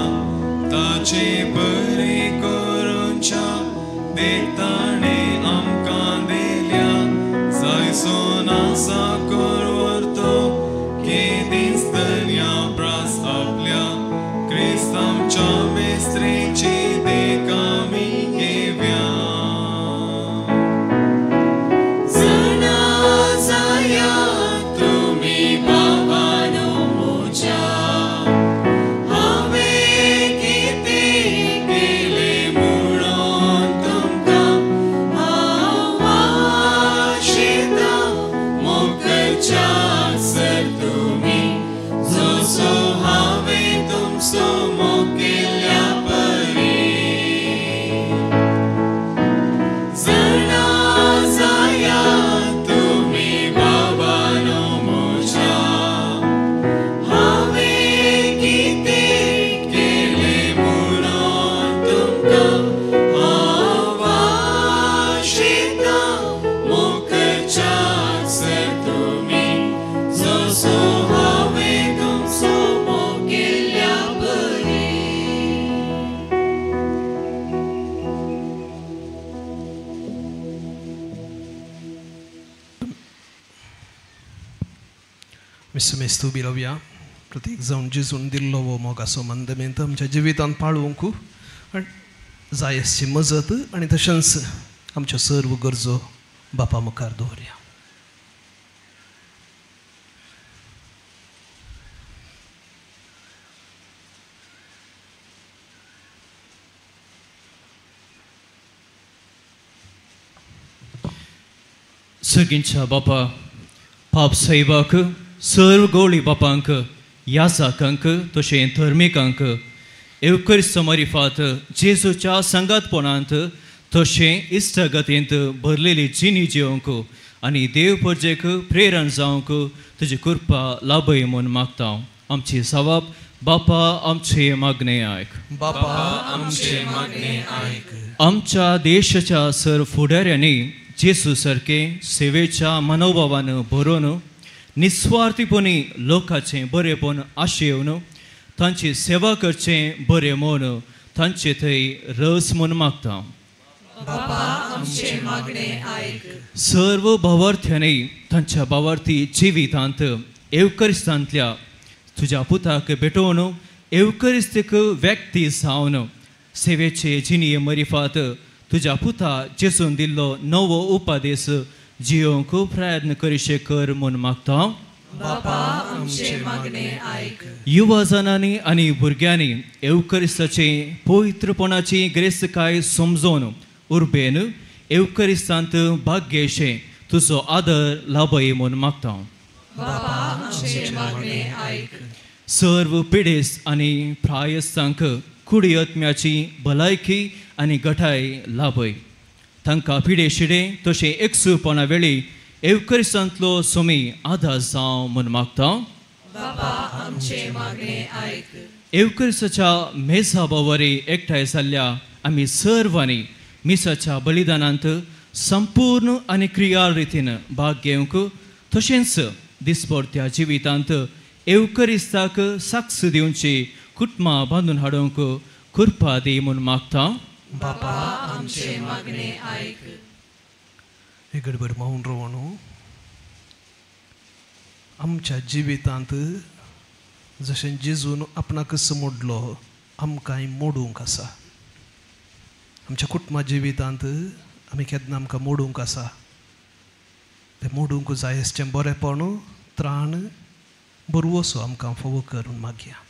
ताचे बरे करूनच्या देख ताणें आमकां दिल्या जायसो ना साकर व्हरतो केदींच दर्या प्रास आपल्या क्रिस्त आमच्या मेस्त्रीची देख आमी घेवया. जाणा जाया तुमी बाबानो म्हज्या हांवें कितें केलें म्हणून तुमकां हांव आशेतां मोग करच्याक सर तुमी जसो हांवें तुमचो मोग केल्ल्या परी. जाणा जाया तुमी बाबानो म्हज्या हांवें कितें केलें म्हणून तुमकां हांव आशेतां मोग करच्याक सर तुमी जसो हांवें तुमचो मोग केल्ल्या परी. Mr. Miss Tubi Lovia, प्रत्येक जावन जेजून दिल्लो हो मोगाचो मंदमेंत आमच्या जिवितांत पाळोवंक आनी जाय आसची मजत आनी तशेंच आमच्यो सर्व गरजो बापा मुखार दवरया. सर्गींच्या बापा, पाप साहेबाक, सर्व गोळी बापांक, याजाकांक तशें धर्मिकांक एवकरिस्त मारिफात जेजूच्या सांगातपणांत तशें इश्टागतींत भरलेली जिणी जिवंक आनी देव परजेक प्रेरण जावंक तुजी कृपा लाभय म्हूण मागता. आमची सवाब बापा आमचे मागणे आयक. बापा आमचे मागणे आयक. आमच्या देशाच्या सर फुडाऱ्यांनी जेजू सारके सेवेच्या मनोभावान भरोवन निस्वार्थीपणी लोकांचें बरेपण आशेवन तांची सेवा करचें बरें म्हूण तांचे थंय रस म्हूण मागता. बापा आमचे मागणे आयक. सर्व भावार्थ्यांनी तांच्या भावार्थी जिवितांत एवकरिस्तांतल्या तुज्या पुताक भेटोवन एवकरिस्तीक व्यक्ती जावन सेवेचे जिणये मरिफात तुज्या पुता जेजून दिल्लो नवो उपदेश जियोंक प्रयत्न करिशे कर म्हूण मागता. बापा आमचे मागणे आयक. युवा जणांनी आनी भुरग्यांनी एवकरिस्ताची पवित्रपणाची ग्रेस्तकाय समजून उर्बेन एवकरिस्तांत भाग्यशें तुजो आदर लाभय म्हूण मागता. बापा आमचे मागणे आयक. सर्व पिडेस्त आनी प्रायस्तांक कुडी आत्म्याची भलायकी आनी गठाय लाभय. तांकां पिडे शिडे तशें एकसूरपणा वेळी एवकरिस्तांतलो सोमी आदार जावं म्हूण मागता. बापा आमचे मागणे आयक. एवकरिस्ताच्या मेजा बावरी एकठांय जाल्ल्या आमी सर्वांनी मिसाच्या बलिदानांत संपूर्ण आनी क्रियाळ रितीन भाग घेवंक तशेंच दिसपडत्या जिवितांत एवकरिस्ताक साक्ष दिवची कुटुंबां बांदून हाडूंक कृपा दी म्हूण मागता. बापा आमचे मागणे आयक. हे गडबड मौन रावन आमच्या जिवितांत जशें जेजून आपणाकच मोडलो आमकांय मोडूंक आसा. आमच्या कुटुंबा जिवितांत आमी केन्ना आमकां मोडूंक आसा तें मोडूंक जाय आसचें बरेंपण त्राण बरवसो आमकां फावो करून मागया.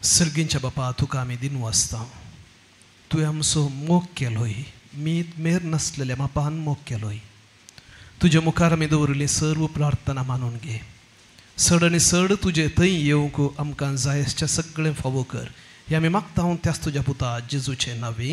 सर्गींच्या बापा, तुका आमी दिन वाचता. तुवें आमचो मोग केलोय, मीत मेर नासलेल्या मापान मोग केलोय. तुज्या मुखार आमी दवरिल्ली सर्व प्रार्थना मानून घे. चड आनी चड तुजे थंय येवंक आमकां जाय आसचें सगळें फावो कर. हें आमी मागता हांव त्याच तुज्या पुता जेजूचें नांवी.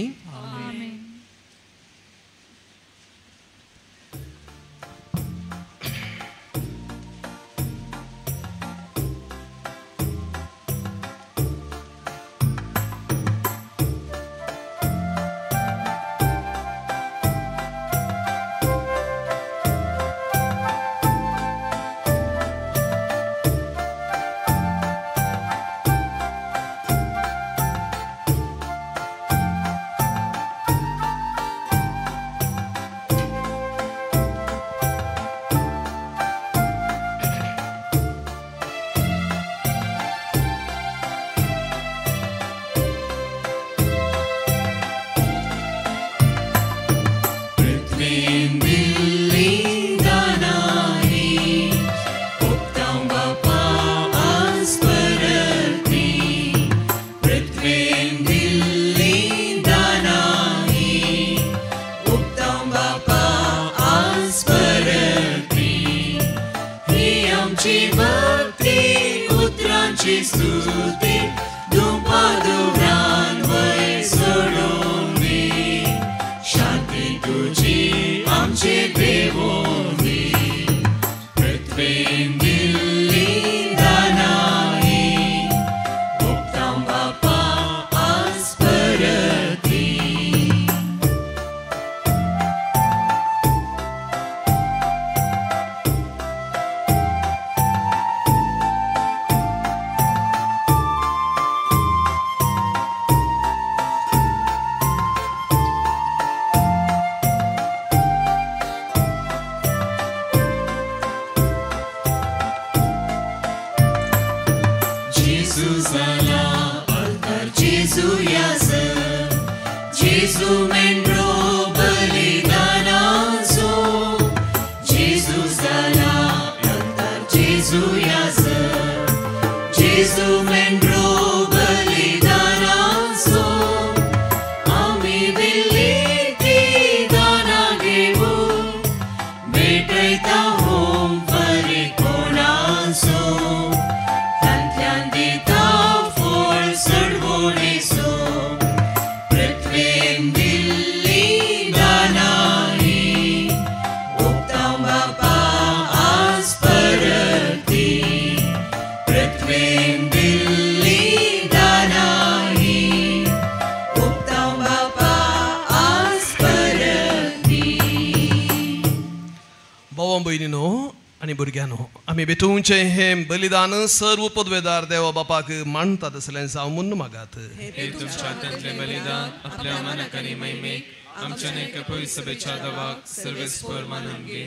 आनी भुरग्यांनो, आमी भेटोवचें हें बलिदान सर्व पदवेदार देवा बापाक मानतात असलें जावं म्हूण मागात. हे तुमच्या हातांतलें बलिदान आपल्या मनाक आनी महिमेक आमच्या न्हय पवित्र सभेच्या दवाक सर्वेस्पर मानून घे.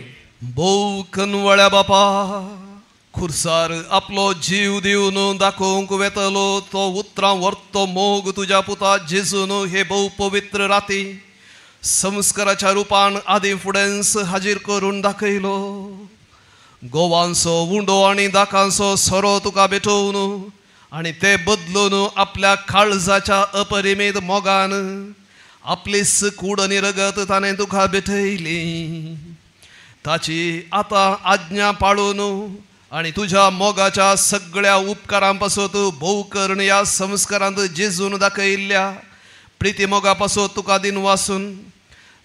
भोव कनवळ्या बापा, खुर्सार आपलो जीव दिवन दाखोवंक वेतलो तो उतरां व्हरतो मोग तुज्या पुता जेजून हे भोव पवित्र राती संस्काराच्या रुपान आदी फुडेंस हाजीर करून दाखयलो. गोवांचो उंडो आनी दाकांचो सोरो तुका भेटोवन आनी ते बदलून आपल्या काळजाच्या अपरिमेत मोगान आपलीच कूड आनी रगत ताणें तुका भेटयली. ताची आतां आज्ञा पाळून आनी तुज्या मोगाच्या सगळ्या उपकारां पासत भोव कर्ण ह्या संस्कारांत जेजून दाखयल्ल्या प्रिती मोगा पासत तुका दिनवासून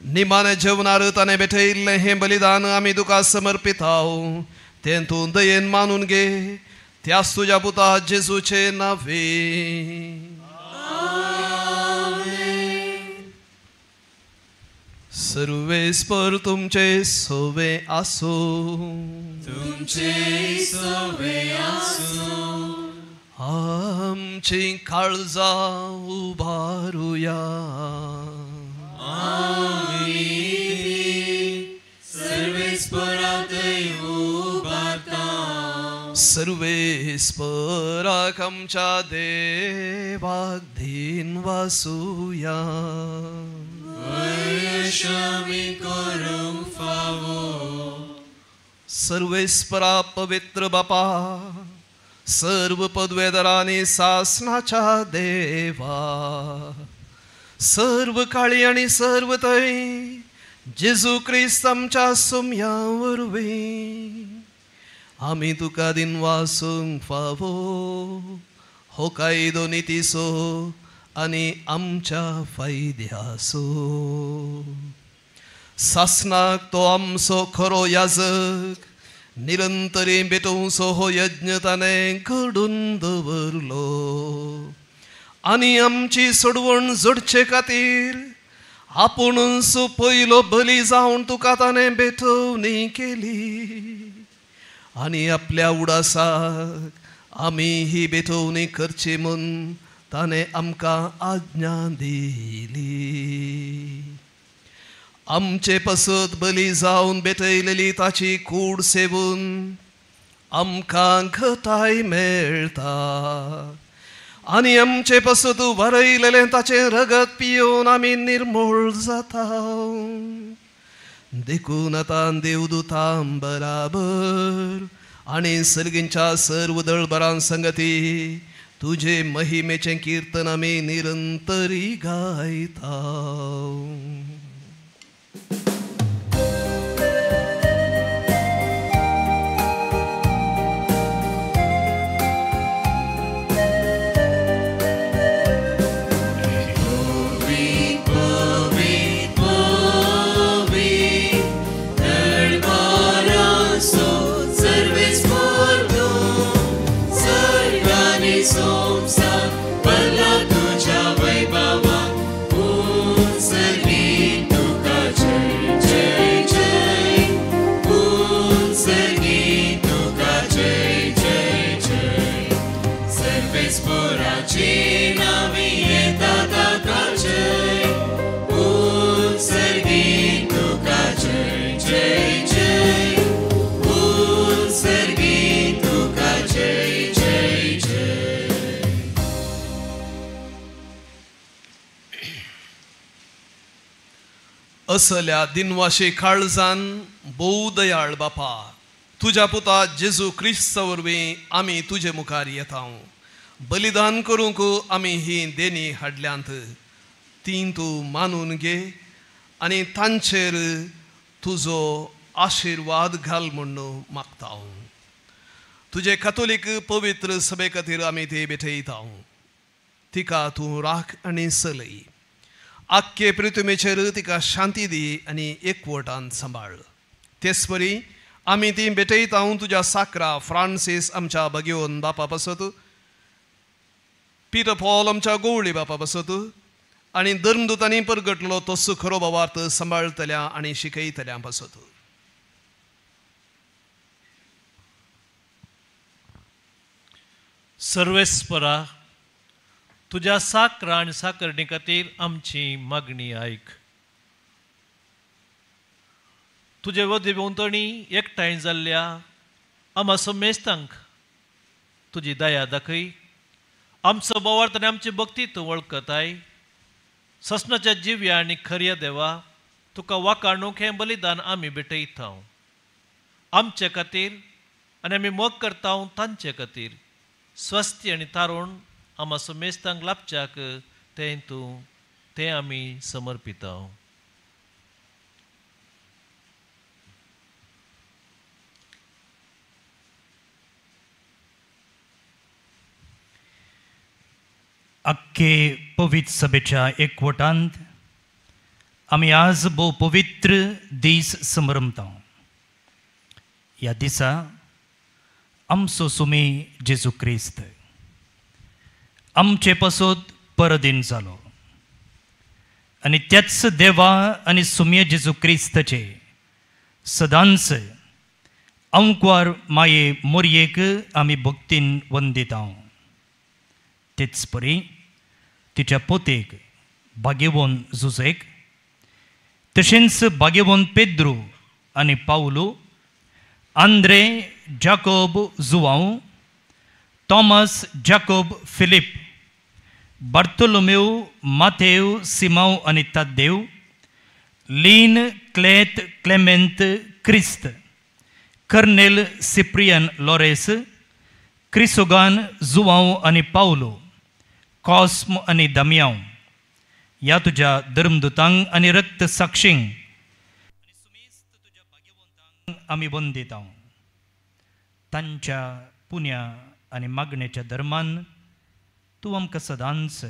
निमाणे जेवणार ताणें भेटयल्लें हें बलिदान आमी तुका समर्पिताव. तें तूं दयेन मानून घे त्याच तुज्या पुता जेजूचे नांवे. सर्वेस्पर तुमचे सोवे आसूं. तुमचे सोवे आसूं. आमची काळजां उबारुया. आमी सर्वेस्परा थंय उबारता. सर्वेस्पराक आमच्या देवाक दिनवासुया. करूंक फावो. सर्वेस्परा पवित्र बापा, सर्व पदवेदारांनी सासनाच्या देवा, सर्व काळी आनी सर्व थंय जेजू क्रिस्त आमच्या सोम्या वरवीं आमी तुका दिनवासूंक फावो. हो कायदो नितीचो आनी आमच्या फायद्याचो. सासनाक तो आमचो खरो याजक निरंतरी भेटोवचो हो यज्ञ ताणें घडून दवरलो आनी आमची सोडवण जोडचे खातीर आपुणूच पयलो बली जावन तुका ताणें भेटवणी केली आनी आपल्या उडासाक आमी ही भेटवणी करची म्हूण ताणें आमकां आज्ञा दिली. आमचे पसत बली जावन भेटयलेली ताची कूड सेवून आमकां घटाय मेळटा आनी आमचे पसत वरयलेलें ताचें रगत पियोवन आमी निर्मूळ जाता. देखून आतां देवदूतां बराबर आनी सर्गींच्या सर्व दळबरां संगती तुझे महिमेचें कीर्तन आमी निरंतरी गायता. असल्या दिनवाशी काळजान भोव दयाळ बापा, तुज्या पुता जेजू क्रिस्ता वरवीं आमी तुजे मुखार येता. बलिदान करूंक आमी ही देणी हाडल्यांत ती तूं मानून घे आनी तांचेर तुजो आशिर्वाद घाल म्हूण मागता. तुजे कातोलीक पवित्र सभे खातीर आमी ती भेटयता. तिका तूं राख आनी चलय. आख्खे पृथ्वीचेर तिका शांती दी आनी एकवटान सांबाळ. तेच परी आमी ती भेटयता तुज्या साकरा फ्रांसीस आमच्या भगेवन बापा पासत, पिटर पॉल आमच्या गोवळी बापा पासत आनी धर्मदूतांनी परगटलो तो खरो भावार्थ सांबाळतल्या आनी शिकयतल्या पासत. सर्वेस्परा, तुज्या साक्र आनी साकरणी खातीर आमची मागणी आयक. तुजे वदी भोंवतणी एकठांय जाल्ल्या आमा समेस्तांक तुजी दया दाखय. आमचो बोवार्थ आनी आमची भक्ती तूं वळखताय. ससनाच्या जिव्या आनी खऱ्या देवा, तुका वाकाणूक हें बलिदान आमी भेटयता. आमचे खातीर आनी आमी मोग करता तांचे खातीर स्वस्ती आनी तारुण आमा समेस्तांक लाभच्याक तें तूं तें आमी समर्पिता. अख्खे पवित्र सभेच्या एकवटांत आमी आज भोव पवित्र दीस समरमता. ह्या दिसा आमचो सुमी जेजू क्रिस्त आमचे पासत परदीन जालो आनी त्याच देवा आनी सुमये जेजू क्रिस्ताचे सदांच अंकवार माये मोरयेक आमी भक्तीन वंदिता. तेच परी तिच्या पोतेक भाग्यवंत जुजेक तशेंच भाग्यवंत पेद्रू आनी पावलू, आंद्रे, जाकोब, जुवांव, थॉमस, जाकोब, फिलीप, बार्तोलोमेव, माथेव, सिमाव आनी ताद्देव, लीन, क्लेत, क्लेमेंत, क्रिस्त, कर्नेल, सिप्रियन, लॉरेस, क्रिसोगान, जुवांव आनी पावलो, कॉस्म आनी दामियांव ह्या तुज्या धर्मदुतांक आनी रक्त साक्षींक आमी वंदिता. तांच्या पुण्या आनी मागणेच्या धर्मान तूं आमकां सदांच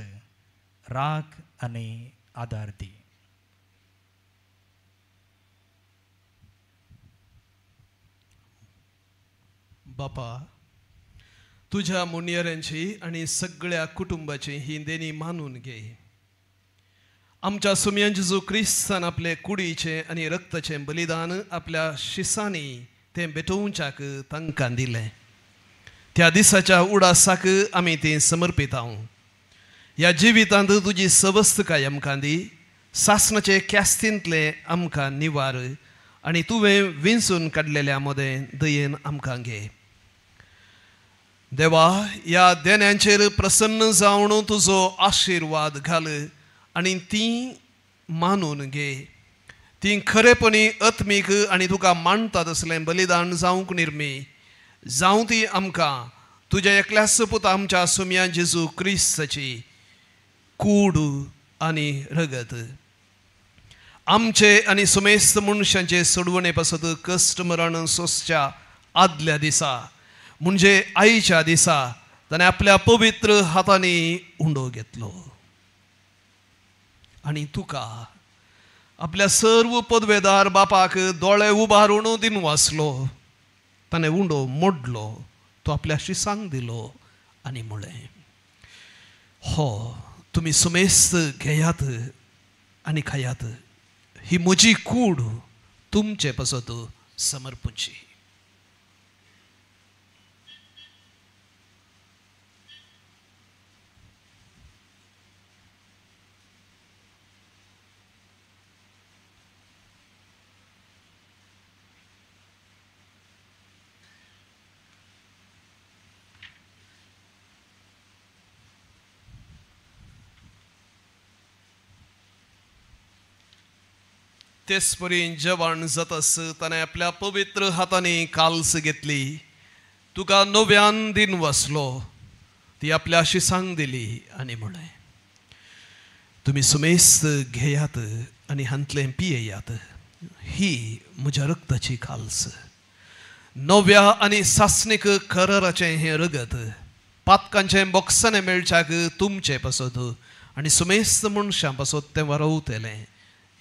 राख आनी आदार दी. बापा, तुज्या मुनियऱ्यांची आनी सगळ्या कुटुंबाची ही देणी मानून घे. आमच्या सुमयान जेजू क्रिस्तान आपले कुडीचें आनी रक्ताचें बलिदान आपल्या शिसांनी तें भेटोवच्याक तांकां दिलें. त्या दिसाच्या उडासाक आमी तें समर्पिता. ह्या जिवितांत तुजी सवस्तकाय आमकां दी, सासणाचे ख्यास्तींतलें आमकां निवार आनी तुवें विंचून काडलेल्या मदें दयेन आमकां घे. देवा, ह्या देण्यांचेर प्रसन्न जावन तुजो आशिर्वाद घाल आनी तीं मानून घे. तीं खरेपणी आत्मीक आनी तुका मानता तसलें बलिदान जावंक निर्मी जावं ती आमकां तुज्या एकल्याच पुता आमच्या सुमया जेजू क्रिस्ताची कूड आनी रगत आमचे आनी सुमेस्त मनशांचे सोडवणे पासत कश्ट मरण सोंसच्या आदल्या दिसा म्हणजे आईच्या दिसा ताणें आपल्या पवित्र हातांनी उंडो घेतलो आनी तुका आपल्या सर्व पदवेदार बापाक दोळे उबारून दिवन वाचलो. ताणें उंडो मोडलो, तो आपल्या शिसांक दिलो आनी म्हळें, हो तुमी सुमेस्त घेयात आनी खायात, ही म्हजी कूड तुमचे पासत समर्पूची. तेच परी जेवण जातास ताणें आपल्या पवित्र हातांनी काल्स घेतली, तुका नव्यान दिन वाचलो, ती आपल्या शिसांक दिली आनी म्हळें, तुमी सुमेस्त घेयात आनी हांतलें पियेयात, ही म्हज्या रक्ताची काल्स, नव्या आनी सासणीक कराराचें हें रगत, पातकांचें बोक्साणें मेळच्याक तुमचें पासत आनी सुमेस्त मनशां पासत तें वारवतलें,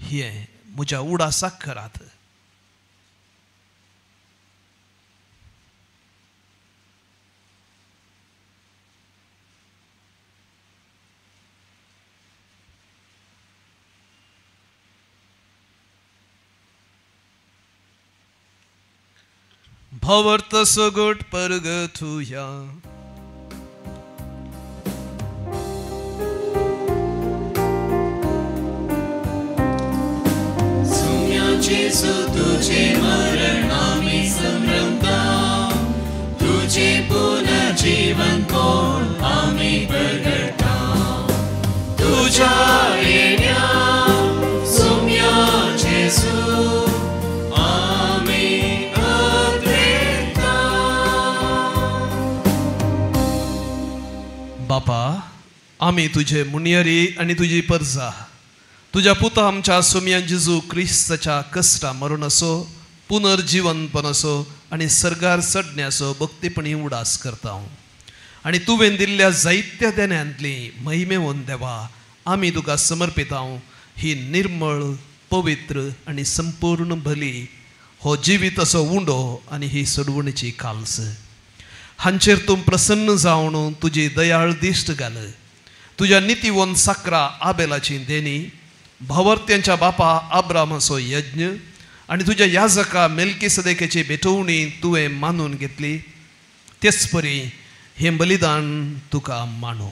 हें म्हज्या उडासाक करात. भावार्थ सगट परगतुया. जेजू तुझे मरण आमी संभ्रमता, तुझे पुनर्जीवन कोण आमी परगडता. तुझ्या येण्या सोम्या जेजू आमी अद्वैता. बापा, आमी तुझे मुनियरी आनी तुजी परजा, तुज्या पुता आमच्या सोम्या जेजू क्रिस्ताच्या कश्टा मरणाचो, पुनर्जिवनपणाचो आनी सर्गार चडण्याचो भक्तीपणी उडास करता. आनी तुवें दिल्ल्या जायत्या देण्यांतली महिमेवन देवा आमी तुका समर्पिता ही निर्मळ, पवित्र आनी संपूर्ण बली, हो जिविताचो उंडो आनी ही सोडवणीची काल्स. हांचेर तूं प्रसन्न जावन तुजी दयाळ दिश्ट घाल. तुज्या नितीवन साकरा आबेलाची देणी, भावार्थ्यांच्या बापा आब्रामाचो यज्ञ आनी तुज्या याजका मेल्कीसदेकेची भेटवणी तुवें मानून घेतली, तेच परी हें बलिदान तुका मानू.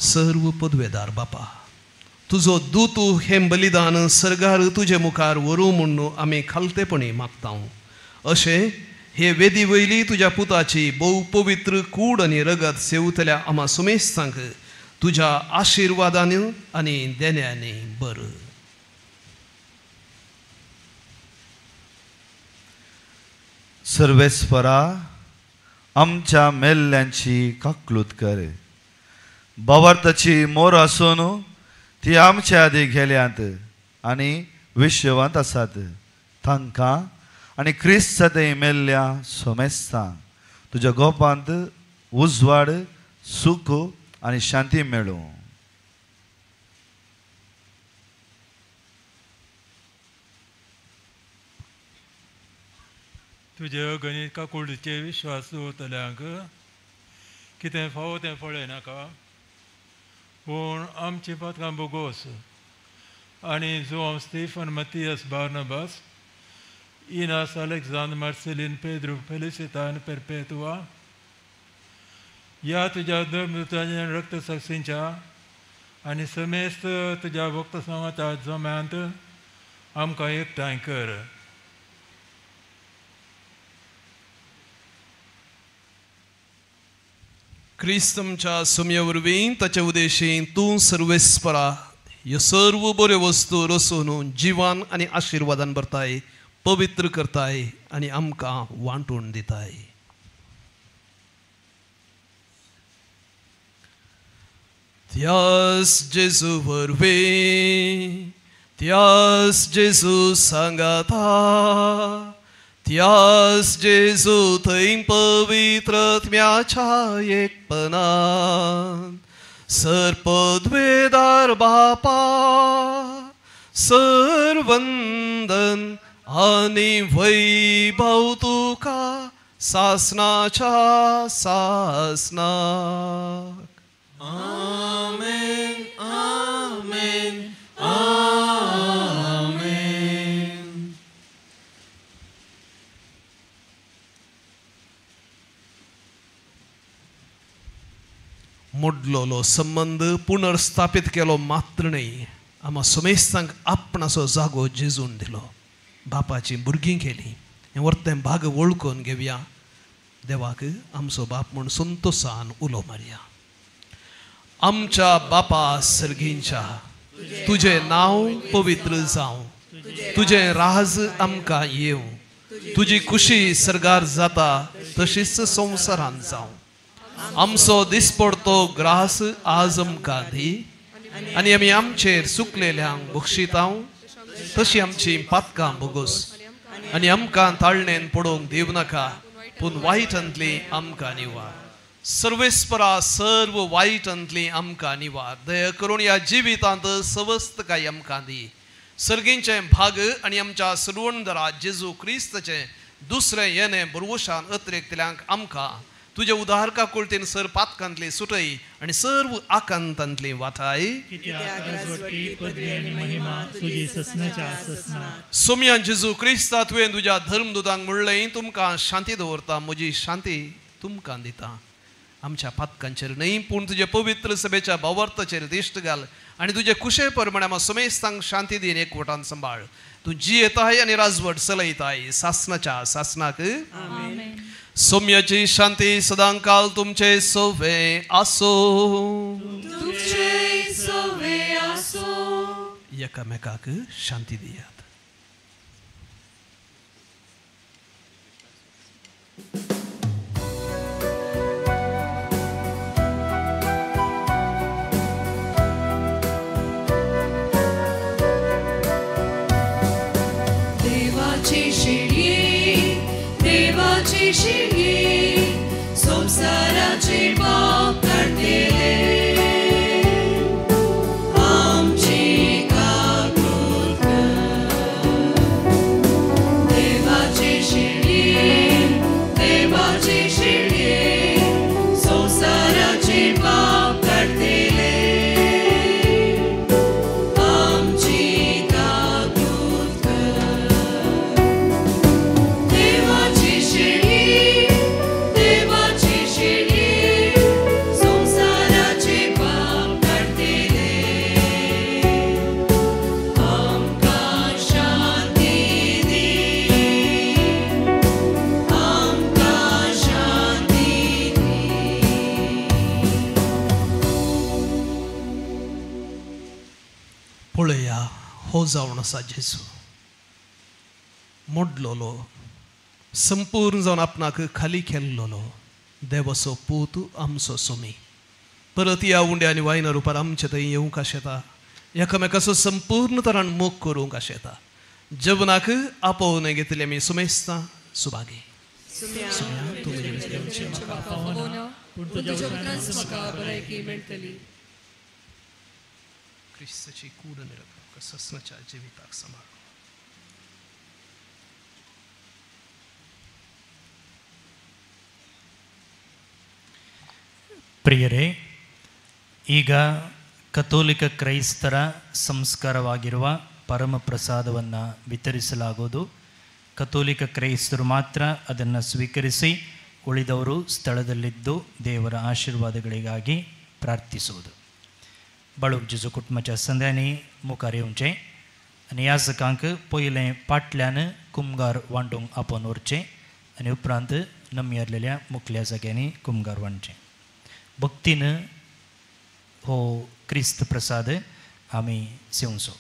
सर्व पदवेदार बापा, तुजो दूत हें बलिदान सर्गार तुजे मुखार व्हरूं म्हूण आमी खालतेपणी मागता. अशें हे वेदी वयली तुज्या पुताची भोव पवित्र कूड आनी रगत सेवतल्या आमा सुमेस्तांक तुज्या आशिर्वादान आनी देण्यांनी बर. सर्वेस्परा, आमच्या मेल्ल्यांची काकलूत कर. भावार्थाची मोर आसून ती आमच्या आदी गेल्यांत आनी विश्वांत आसात, तांकां आनी क्रिस्त ते मेल्ल्या सोमेस्तांक तुज्या गोपांत उजवाड, सूख आनी शांती मेळूं. तुजे गणीत काकुळटीचे विश्वास दवरतल्यांक कितें फावो तें पळयनाका, पूण आमची पातकां बोगोस आनी Joao Stephen Mathias Barnabas, Inas Alexander Marcelin Pedro Felicita आनी पेरपेतुआ ह्या तुज्या धर्मदूतांच्या रक्तसाक्षींच्या आनी समेस्त तुज्या भक्त सांगाता जम्यांत आमकां एकठांय कर. क्रिस्त आमच्या सोम्या वरवीं ताच्या उदेशीं तूं सर्वेस्परा ह्यो सर्व बऱ्यो वस्तू रसून जिवान आनी आशिर्वादान भरताय, पवित्र करताय आनी आमकां वांटून दिताय. त्यास जेजू वरवीं, त्यास जेजू सांगाता, त्यास जेजू थंय पवित्रत्म्याच्या एकपणान सर्पद्वेदार बापा सर्वंदन आनी वैभव तुका सासनाच्या सासनाक. आमेन, आमेन, आमेन. मोडलोलो संबंद पुनर्स्थापित केलो मात्र न्हय, आमा समेस्तांक आपणाचो जागो जेजून दिलो. बापाची भुरगीं केली. हें वर्तें भाग वळखून घेवया. देवाक आमचो बाप म्हूण संतोसान उलो मारया. आमच्या बापा सर्गींच्या, तुजें नांव पवित्र जावं, तुजें राज आमकां येवं, तुजी खुशी सर्गार जाता तशीच संवसारांत जावं. आमचो दिसपडतो ग्रास आज आमकां दी आनी आमी आमचेर चुकलेल्यांक बक्षितांव तशी आमची पातकां भोगोस आनी आमकां ताळणेन पडोवंक दिवं नाका, पूण वायटांतली आमकां निवार. सर्वेस्परा सर्व वायटांतली आमकां निवार. दया करून ह्या जिवितांत सवस्तकाय आमकां दी. सर्गींचें भाग आनी आमच्या सर्वंदरा जेजू क्रिस्ताचें दुसरें येणें बरवशान अतिरेकतल्यांक आमकां तुज्या उदाहरका कुळतीन सर पातकांतली सुटय आनी सर्व आकांतांतली वाटाय. सोम्या जेजू क्रिस्ता, तुवें तुज्या धर्मदूतांक म्हणलें, तुमकां शांती दवरता, म्हजी शांती तुमकां दिता. आमच्या पातकांचेर न्हय पूण तुज्या पवित्र सभेच्या भावार्थाचेर दिश्ट घाल आनी तुजे कुशे प्रमाणे आमकां समेस्तांक शांती दीन एकवटान सांबाळ. तूं जियेताय आनी राजवट चलयताय सासनाच्या सासनाक. सोम्याची शांती सदांकाल तुमचे सोवे आसो. तुमचे सोवे आसो. एकामेकाक शांती दियात. देवाची शिळी संसाराचे पाप काडटले आमची काकूत कर. देवाची शिळी देवाची शिळी संसाराचे पाप काडटले आमची काकूत कर. देवाची शिळी देवाची शिळी संसाराचे पाप काडटले आमकां शांती दी आमकां शांती दी. पळया हो जावन आसा जेजू मोडलोलो संपूर्ण जावन आपणाक खाली केल्लोलो देवाचो पूत आमचो सोमी परत ह्या उंड्या आनी वायना रुपार आमचे थंय येवंक आशेता एकामेकाचो संपूर्ण तरान मोग करूंक आशेता. जेवणाक आपोवन घेतले आमी सुमेस्तां सुभागी. सुम्या तूं म्हजें म्हाका पावना पूण तुज्या उतरांच म्हाका बरायकी मेळटली. क्रिस्ताची कूड आनी रक्त ससनाच्या जिविताक सांबाळ. ಪ್ರಿಯರೇ, ಈಗ ಕಥೋಲಿಕ ಕ್ರೈಸ್ತರ ಸಂಸ್ಕಾರವಾಗಿರುವ ಪರಮ ಪ್ರಸಾದವನ್ನು ವಿತರಿಸಲಾಗುವುದು. ಕಥೋಲಿಕ ಕ್ರೈಸ್ತರು ಮಾತ್ರ ಅದನ್ನು ಸ್ವೀಕರಿಸಿ ಉಳಿದವರು ಸ್ಥಳದಲ್ಲಿದ್ದು ದೇವರ ಆಶೀರ್ವಾದಗಳಿಗಾಗಿ ಪ್ರಾರ್ಥಿಸುವುದು. बाळूक जेजू कुटुंबाच्या संद्यांनी मुखार येवचें आनी याजकांक पयलें पाटल्यान कुमगार वांटूंक आपोवन व्हरचें आनी उपरांत नमयरलेल्या मुखल्या जाग्यांनी कुमगार वांटचें. भक्तीन हो क्रिस्त प्रसाद आमी सेवचो.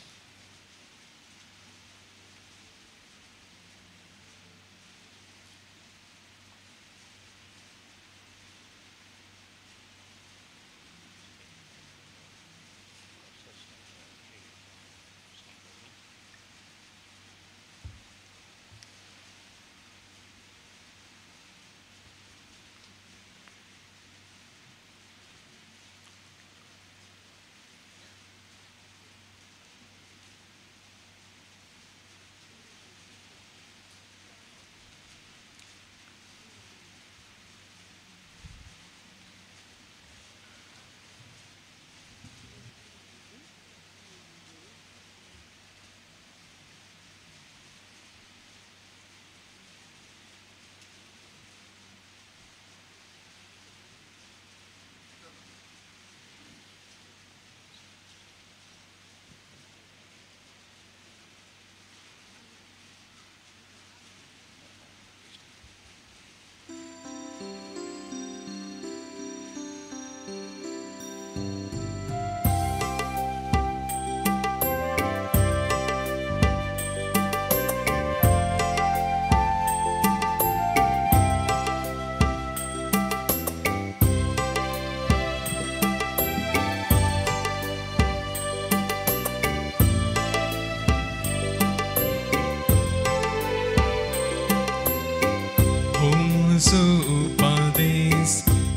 उपदेश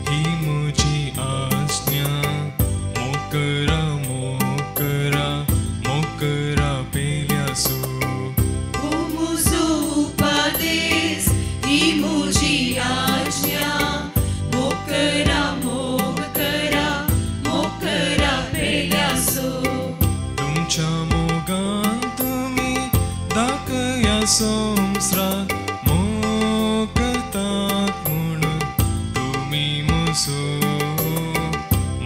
ही मुझी आज्ञा मोकरा मोकरा मोकरा पेल्यासो. मुझो उपदेश ही मुझी आज्ञा मोकरा मोकरा मोकरा पेल्यासो. तुमच्या मोगान तुमी दाखया संसाराक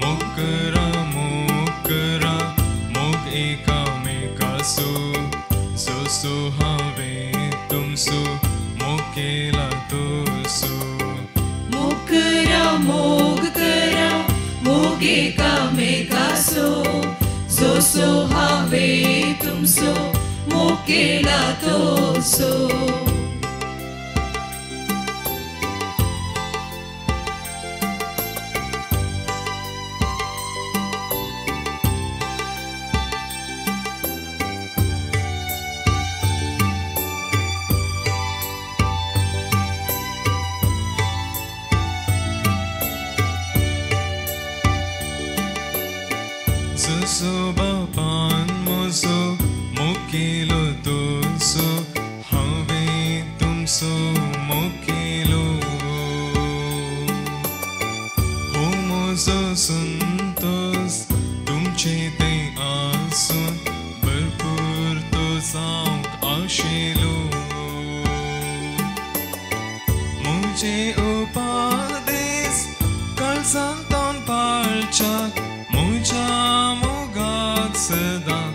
मोकरा मोकरा मोग एकामेकासो जसो मोग करा मोगे कामेकासो जोसो हांवे तुमचो मोग केला तसो. जसो बापान म्हजो मोग केलो तसो हांवें तुमचो मोग केलो. हो म्हजो संतोस तुमचे थंय आसून भरपूर तो जावंक आशिल्लो. म्हजे उपादेस काळजांत पाळच्याक म्हज्या मोगाक सदां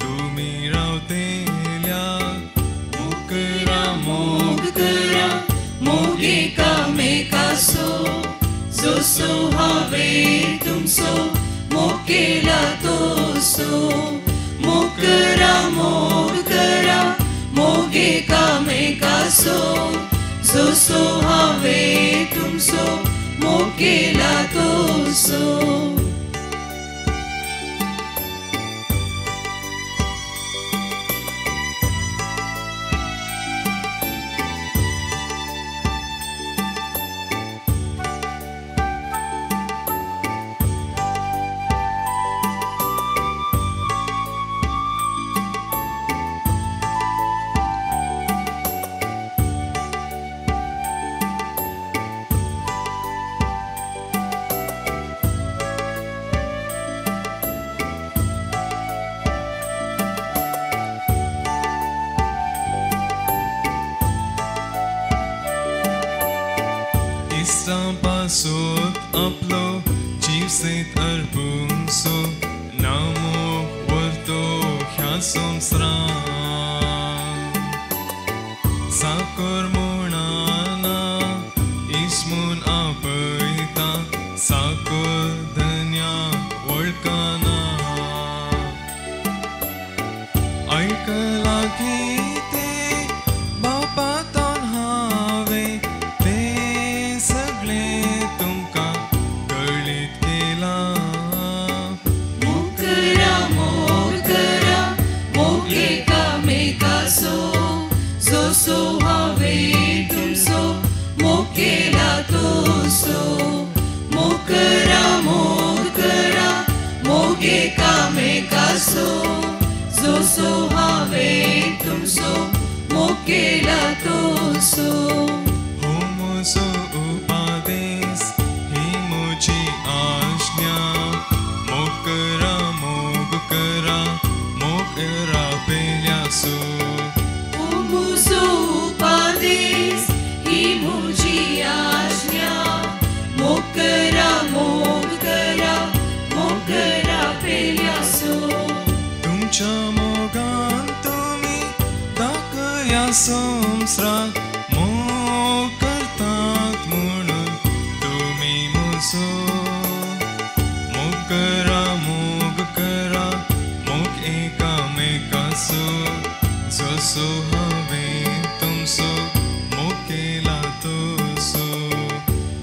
तुमी रावतल्या. मोग करा मोग करा मोग एकामेकासो जसो हांवें तुमचो मोग केला तसो. मोग करा मोग एकामेकासो जसो हांवें तुमचो मोग केला तसो. पासोत आपलो जीव सयत अर्पूंसो नामो व्हरतो ह्या संवसारांत. साकर म्हणना इश्मून आपयता साकर धन्याक वळखना. आयकलां कितें बापा तोन हांवें तें सगळें तुमकां कळीत केलां. मोग करा मोग एकामेकासो जसो हांवें तुमचो मोग केला तसो. मोग करा मोग एकामेकासो जसो हांवें तुमचो मोग केला तसो. हो म्हजो उपादेस ही म्हजी आज्ञा मोग करा मोग करा मोग करा पेल्यासो. हो म्हजो उपादेस ही म्हजी आज्ञा मोग करा मोग करा मोग करा पेल्यासो. तुमच्या मोगान तुमी दाखया संवसाराक मोग करतात म्हणून तुमी म्हजो. मोग करा मोग करा मोग एकामेकासो जसो हांवें तुमचो मोग केला तसो.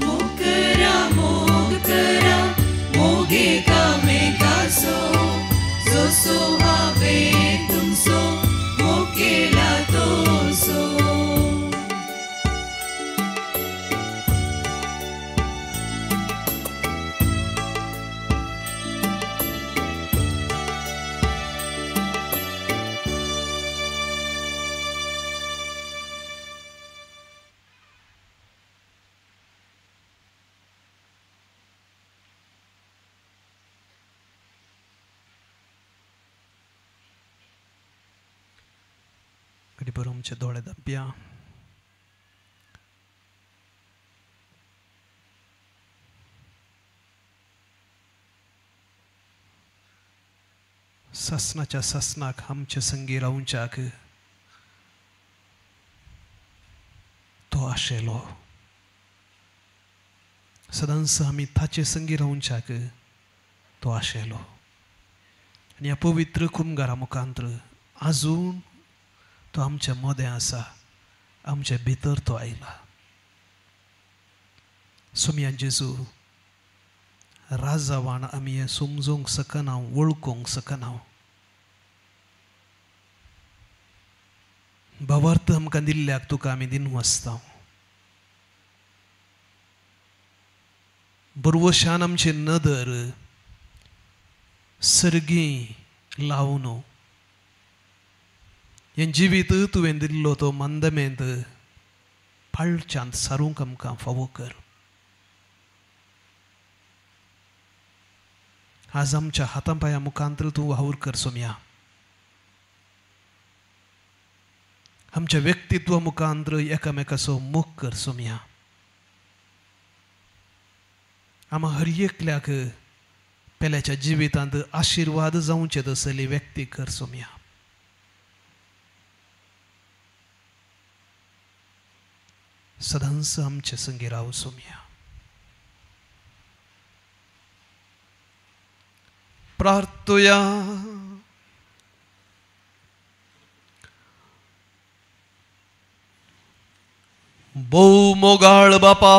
मोग करा मोग एकामेकासो जसो हांवें तुमचो मोग केला तसो. घडीभर आमचे दोळे धांपया. सासनाच्या सासनाक आमचे संगी रावच्याक तो आशेलो. सदांच आमी ताचे संगी रावच्याक तो आशेलो आनी ह्या पवित्र कुमगारा मुखांत्र आजून तो आमच्या मदें आसा, आमच्या भितर तो आयला. सोमया जेजू राजावान आमी हें समजूंक शकना, वळखूंक शकना. भावार्थ आमकां दिल्ल्याक तुका आमी दिनवासता. बरवशान आमची नदर सर्गी लावन हें जिवीत तुवें दिल्लो तो मंदमेंत पाळच्यांत सारूंक आमकां फावो कर. आज आमच्या हाता पांया मुखांतर तूं वावर कर सोमया. आमच्या व्यक्तित्व मुखांतर एकामेकाचो मोग कर सोमया. आमा हर एकल्याक पेल्याच्या जिवितांत आशिर्वाद जावचे तसली व्यक्ती कर सोमया. सदांच आमचे संगी राव सोमया. प्रार्थुया. भोव मोगाळ बापा,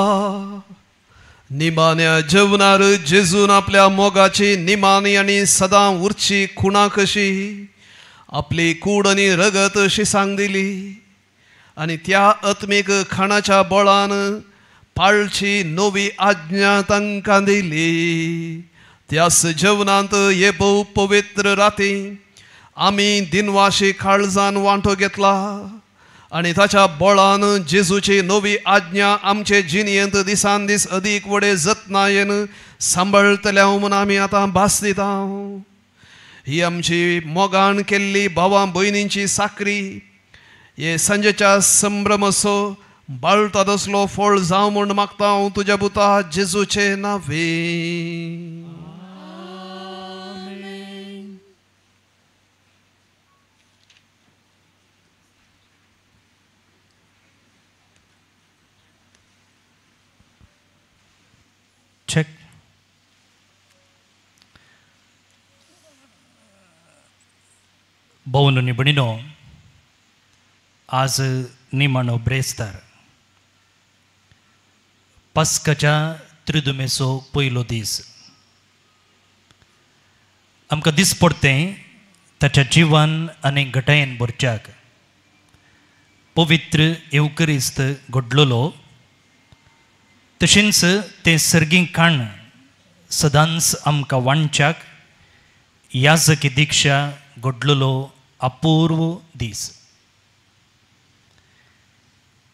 निमाण्या जेवणार जेजून आपल्या मोगाची निमाणी आनी सदां उरची खुणा कशी आपली कूड आनी रगत अशी सांग दिली आनी त्या आत्मीक खाणाच्या बळान पाळची नवी आज्ञा तांकां दिली. त्यास जेवणांत हे भोव पवित्र राती आमी दिनवाशी काळजान वांटो घेतला आनी ताच्या बळान जेजूची नवी आज्ञा आमचे जिणेंत दिसान दीस अदीक व्हडे जतनायेन सांबाळटल्या म्हूण आमी आतां भास दिता. ही आमची मोगान केल्ली भावां भयणींची साकरी हे सांजेच्या संभ्रमसो बाळटा तसलो फळ जावं म्हूण मागता हांव तुज्या पुता जेजूचे नांवे. चेक. भोवन निबणिनो आज निमाणो ब्रेस्तार पास्काच्या त्रिदुमेचो पयलो दीस. आमकां दीस पडतें ताच्या जिवन आनी घटायेन भरच्याक पवित्र येवकरिस्त घडलेलो तशेंच तें सर्गीं खाण सदांच आमकां वांटच्याक याजकी दिक्षा घडलेलो अपूर्व दीस.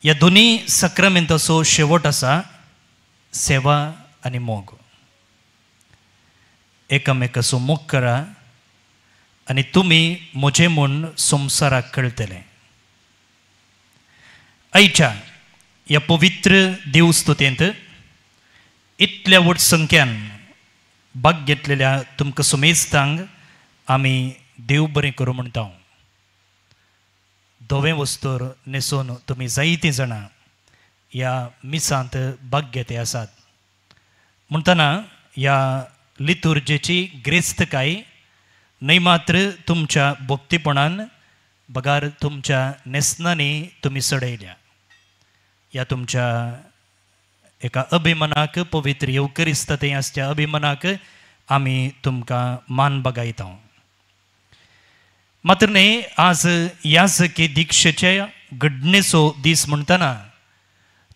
ह्या दोनी सक्रामेंताचो शेवट आसा सेवा आनी मोग. एकामेकाचो मोग करा आनी तुमी म्हजें म्हूण संवसाराक कळटले. आयच्या ह्या पवित्र देवस्तुतेंत इतल्या व्हड संख्यान भाग घेतलेल्या तुमकां सुमेस्तांक आमी देव बरें करूं म्हणटा. धवें वस्तूर न्हेसून तुमी जायतीं जाणां ह्या मिसांत भाग घेते आसात. म्हणटना ह्या लितुर्जेची ग्रेस्तकाय न्हय मात्र तुमच्या भक्तीपणान बगार तुमच्या न्हेसणांनी तुमी चडयल्या. ह्या तुमच्या एका अभिमानाक पवित्र येवकरिस्त थंय आसच्या अभिमानाक आमी तुमकां मान बगायता. मात्र न्हय आज याजकी दिक्षेच्या घडणेचो दीस म्हणटना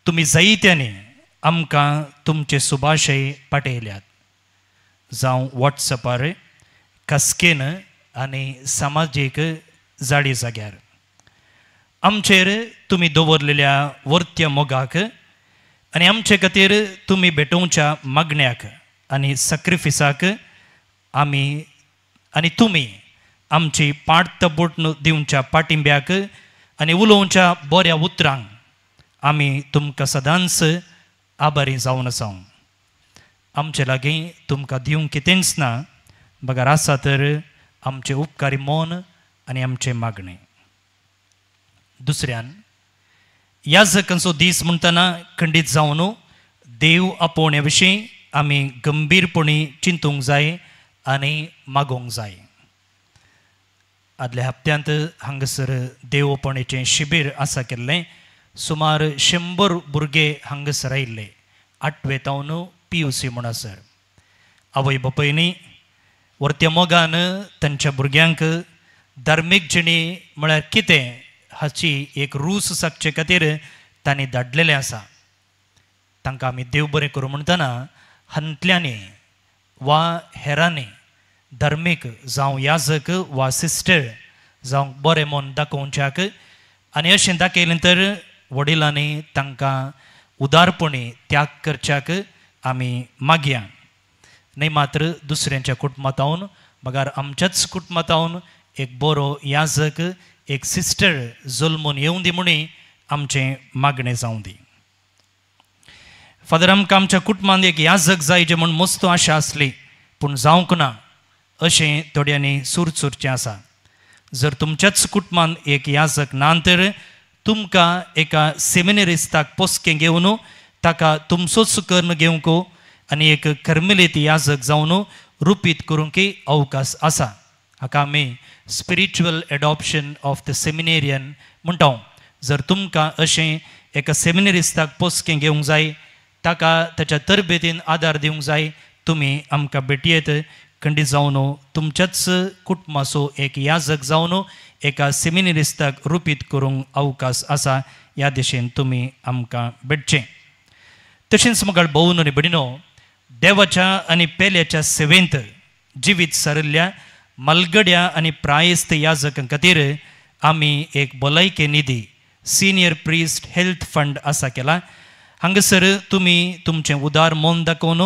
तुमी जायत्यांनी आमकां तुमचे सुभाशय पाठयल्यात, जावं वॉट्सएपार, खासकेन आनी सामाजीक जाळी जाग्यार. आमचेर तुमी दवरलेल्या वर्त्य मोगाक आनी आमचे खातीर तुमी भेटोवच्या मागण्याक आनी सॅक्रिफिसाक आमी आनी तुमी आमची पाट बोट दिवच्या पाठिंब्याक आनी उलोवच्या बऱ्या उतरांक आमी तुमकां सदांच आभारी जावन आसा. आमचे लागीं तुमकां दिवंक कितेंच ना बगर आसा तर आमचें उपकारी मन आनी आमचें मागणें. दुसऱ्यान याजकांचो दीस म्हणटना खंडीत जावन देव आपोवण्या विशीं आमी गंभीरपणी चिंतूंक जाय आनी मागोवंक जाय. आदल्या हप्त्यांत हांगासर देव आपोवण्याचें शिबीर आसा केल्लें. सुमार 100 भुरगे हांगासर आयिल्ले, 8वे तावन PUC म्हणसर. आवय बापायनी वर्त्या मोगान तांच्या भुरग्यांक धार्मीक जिणी म्हळ्यार कितें हाची एक रूच सागचे खातीर तांणी धाडलेलें आसा. तांकां आमी देव बरें करूं म्हणटना हांतल्यांनी वा हेरांनी धार्मीक जावं याजक वा सिस्टर जावं बरें मन दाखोवच्याक आनी अशें दाखयलें तर वडिलांनी तांकां उदारपणी त्याग करच्याक आमी मागया. न्हय मात्र दुसऱ्यांच्या कुटुंबांतावन बगार आमच्याच कुटुंबांतावन एक बरो याजक एक सिस्टर जल्मून येवं दी म्हणी आमचें मागणें जावं दी. फादर, आमकां आमच्या कुटुंबांत एक याजक जाय जे म्हूण मस्त आशा आसली पूण जावंक ना अशें थोड्यांनी सुरचुरचें आसा. जर तुमच्याच कुटुंबांत एक याजक ना तर तुमकां एका सेमिनरिस्ताक पोसकें घेवन ताका तुमचोच कर्ण घेवंक आनी एक कर्मेलीत याजक जावन रुपीत करूंक अवकाश आसा. हाका आमी spiritual adoption of the seminarian म्हणटा. जर तुमकां अशें एका सेमिनरिस्ताक पोसकें घेवंक जाय, ताका ताच्या तरबेतीन आदार दिवंक जाय, तुमी आमकां भेटयेत. खंडीत जावन तुमच्याच कुटुंबाचो एक याजक जावन एका सेमिनरिस्ताक रुपीत करूंक अवकाश आसा. ह्या दिशेन तुमी आमकां भेटचें. तशेंच मगाळ भोवन आनी भयणीनो, देवाच्या आनी पेल्याच्या सेवेंत जिवीत सारिल्ल्या मलगड्या आनी प्रायस्त याजकां खातीर आमी एक भलायकी निधी सिनियर प्रिस्ट हेल्थ फंड आसा केला. हांगासर तुमी तुमचें उदार मन दाखोवन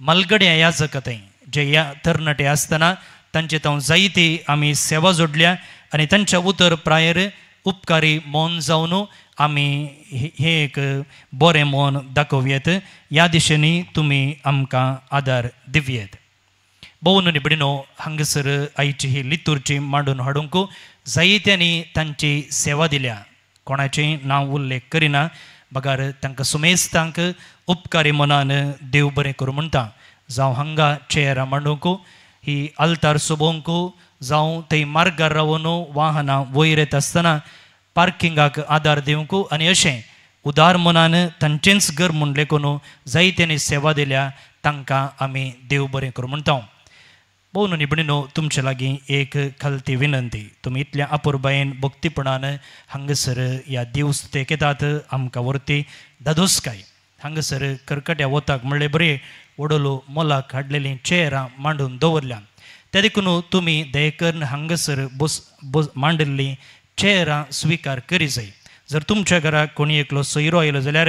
मलगड्या याजकां थंय जे ह्या तरणाटे आसतना तांचे तावन जायती आमी सेवा जोडल्या आनी तांच्या उतर प्रायर उपकारी मन जावन आमी हे एक बरें मन दाखोवयेत. ह्या दिशेनी तुमी आमकां आदार दिवयेत. भोवन आनी भयणीनो, हांगासर आयची ही लितुर्जी मांडून हाडूंक जायत्यांनी तांची सेवा दिल्या. कोणाचें नांव उल्लेख करिना बगार तांकां सुमेस्तांक उपकारी मनान देव बरें करूं म्हणटा. जावं हांगा चेअरां मांडूंक, ही आल्तार सोबोवंक, जावं थंय मार्गार रावन वाहनां वयर येता आसतना पार्किंगाक आदार दिवंक आनी अशें उदार मनान तांचेंच घर म्हूण लेखून जायत्यांनी सेवा दिल्या. तांकां आमी देव बरें करूं म्हणटा. भोवन आनी भयणीनो, तुमचे लागीं एक खालती विनंती. तुमी इतल्या अपुरबायेन भक्तीपणान हांगासर ह्या देवस्तुतेक येतात. आमकां वरती दादोसकाय हांगासर करकट्या वताक म्हणले बरें वडलो मोलाक हाडलेलीं चेअरां मांडून दवरल्या. त्या देखून तुमी दयेकरून हांगासर बस बस मांडिल्लीं चेअरां स्विकार करी जाय. जर तुमच्या घराक कोणी एकलो सोयरो आयलो जाल्यार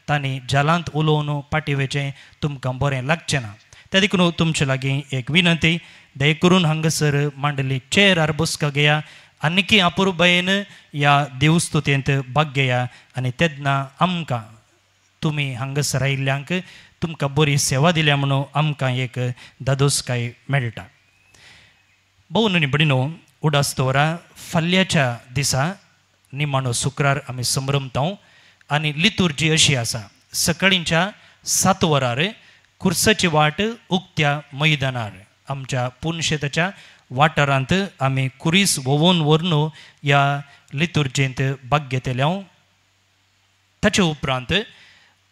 तांणी जालांत उलोवन पाटी वचें तुमकां बरें लागचें ना. त्या देखून तुमचे लागीं एक विनंती, दया करून हांगासर मांडली चेअरार बसका घेया आनीकी अपुरबायेन ह्या देवस्तुतेंत भाग घेया आनी तेन्ना आमकां तुमी हांगासर आयिल्ल्यांक तुमकां बरी सेवा दिल्या म्हणून आमकां एक दादोसकाय मेळटा. भोवन आनी भयणीनो, उडास दवरा फाल्याच्या दिसा निमाणो शुक्रार आमी संभ्रमता आनी लितुर्जी अशी आसा. सकाळींच्या 7 वरार कुर्साची वाट उक्त्या मैदानार आमच्या पुनशेताच्या वाठारांत आमी कुरीस वोवन व्हरून ह्या लितुर्जेंत भाग घेतले. ताचे उपरांत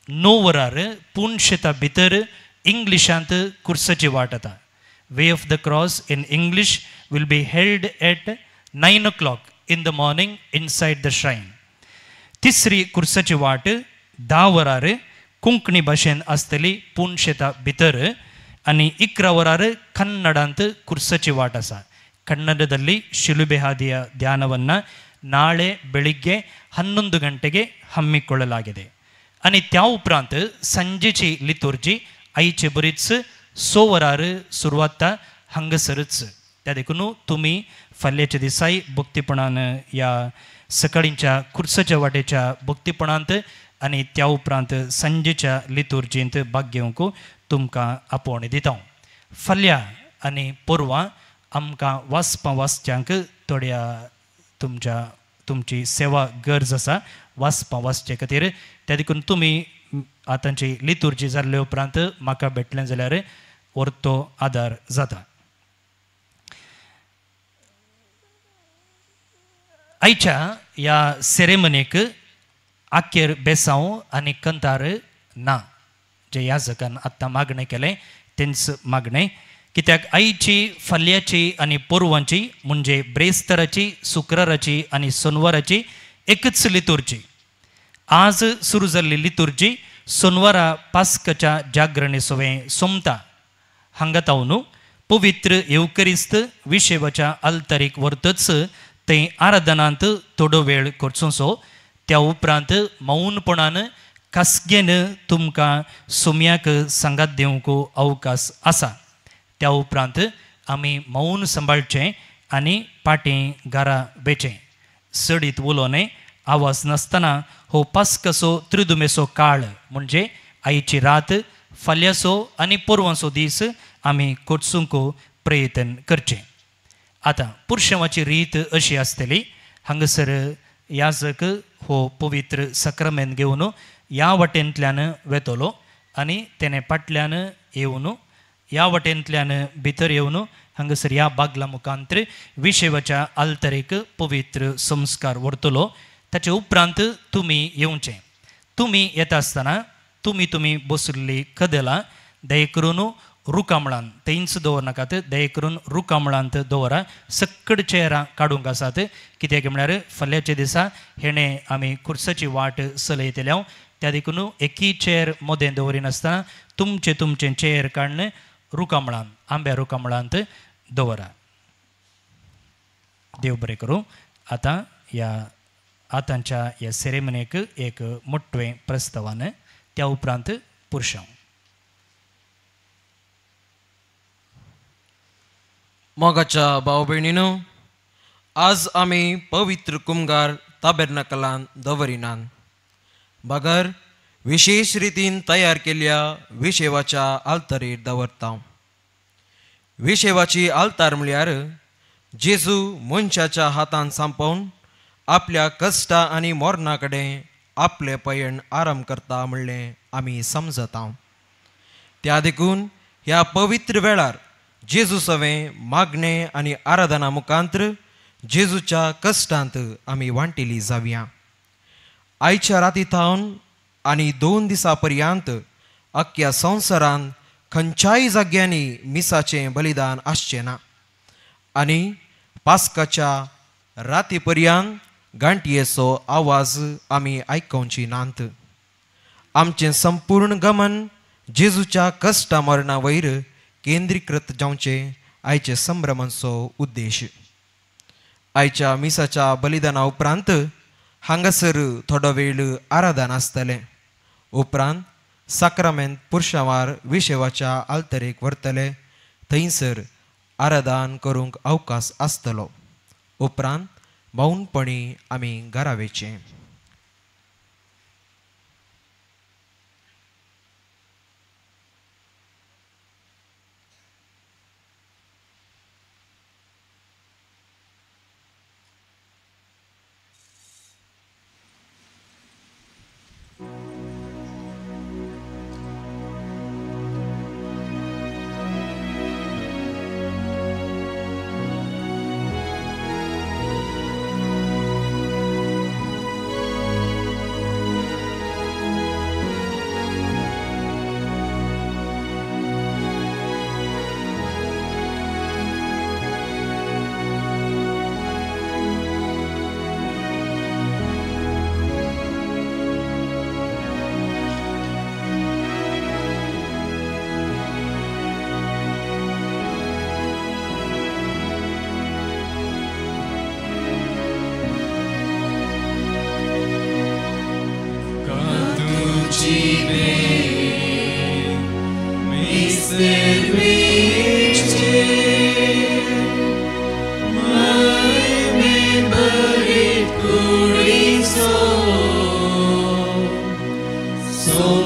9 वरार पुनशेता भितर इंग्लिशांत कुर्साची वाट येता. Way of the cross in English will be held at 9 o'clock in the morning inside the shrine. तिसरी कुर्साची वाट 10 वरार कोंकणी भाशेन आसतली पुनशेता भितर आनी 11 वरार कन्नडांत कुर्साची वाट आसा. ಕನ್ನಡದಲ್ಲಿ ಶಿಲುಬೆ ಹಾದಿಯ ಧ್ಯಾನವನ್ನು ನಾಳೆ ಬೆಳಿಗ್ಗೆ 11 ಗಂಟೆಗೆ ಹಮ್ಮಿಕೊಳ್ಳಲಾಗಿದೆ. आणि त्या उपरांत संजेची लितुर्जी आईचे बरीच 6 वरार सुरवात हांगासरच. त्या देखून तुमी फाल्याच्या दिसाय भक्तीपणान ह्या सकाळींच्या कुर्साच्या वाटेच्या भक्तीपणांत आनी त्या उपरांत संजेच्या लितुर्जींत भाग घेवंक तुमकां आपोवणें दिता. फाल्यां आनी परवां आमकां वाचपा वाचच्यांक थोड्या तुमची सेवा गरज आसा वाचपा वाचचे खातीर. त्या देखून तुमी आतांची लितुर्जी जाल्ले उपरांत म्हाका भेटलें जाल्यार वर्तो आदार जाता. आयच्या ह्या सेरेमनीक आखेर बेसांव आनी कंतार ना, जे याजकान आत्तां मागणें केलें तेंच मागणें, कित्याक आईची फाल्याची आनी पोरवांची म्हणजे ब्रेस्तराची शुक्राराची आनी सोनवाराची एकच लितुर्जी. आज सुरू जाल्ली लितुर्जी सोनवारा पास्काच्या जागरणे सवें सोमता. हांगा तावन पवित्र येवकरिस्त विशेवाच्या आल्तारीक व्हरतच थंय आराधनांत थोडो वेळ करचोसो, त्या उपरांत मौनपणान खासगेन तुमकां सोम्याक सांगात दिवंक अवकाश आसा. त्या उपरांत आमी मौन सांबाळचें आनी पाटीं घरा वेचें. चडीत उलोवणें आवाज नासतना हो पास्काचो त्रिदुमेचो काळ म्हणजे आईची रात, फाल्यांचो आनी पोरवांचो दीस आमी कोटसूंक प्रयत्न करचें. आतां पुरशेवाची रीत अशी आसतली, हांगासर याजक हो पवित्र साक्रामेंत घेवन ह्या वाटेंतल्यान वेतलो आनी तेणें फाटल्यान येवन ह्या वाटेंतल्यान भितर येवन हांगासर ह्या बागला मुखांतर विशेवाच्या आल्तरेक पवित्र संस्कार व्हरतलो. ताचे उपरांत तुमी येवचें. तुमी येता आसतना तुमी तुमी बशिल्ली कदेलां दया करून रुकामळान थंयच दवरनाकात, दया करून रुकामळांत दवरा. सक्कड चेरां काडूंक आसात, कित्याक म्हळ्यार फाल्यांच्या दिसा हेणें आमी खुर्साची वाट चलयतले. त्या देखून एकी चेर मदें दवरिनासतना तुमचें तुमचें चेर काडून रुकामळान आंब्या रुकामळांत दवरा. देव बरें करूं. आतां ह्या आतांच्या ह्या सेरेमनीक एक मोटवें प्रस्तावान, त्या उपरांत पुरशांव. मोगाच्या भाव भयणीनो, आज आमी पवित्र कुमगार ताबेर्नाकलान दवरिनान बगर विशेश रितीन तयार केल्ल्या विशेवाच्या आल्तारीर दवरता. विशेवाची आल्तार म्हळ्यार जेजू मनशाच्या हातान सांपोवन आपल्या कश्टा आनी मरणा कडेन आपलें पयण आराम करता म्हणलें आमी समजता. त्या देखून ह्या पवित्र वेळार जेजू सवें मागणें आनी आराधना मुखांत्र जेजूच्या कश्टांत आमी वांटिली जावया. आयच्या राती थावन आनी 2 दिसां पर्यंत अख्ख्या संवसारांत खंयच्याय जाग्यांनी मिसाचें बलिदान आसचें ना आनी पास्काच्या राती पर्यंत गांठयेचो आवाज आमी आयकोवची नात. आमचें संपूर्ण गमन जेजूच्या कश्टा मरणा वयर केंद्रीकृत जावचें आयचे संभ्रमाचो उद्देश. आयच्या मिसाच्या बलिदाना उपरांत हांगासर थोडो वेळ आराधन आसतलें. उपरांत साक्रामेंत पुरशावार विशेवाच्या आल्तरेक व्हरतले, थंयसर आराधन करूंक अवकाश आसतलो. उपरांत मौनपणी आमी घरा वेचें.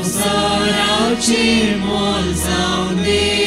Samsarache mol zaune.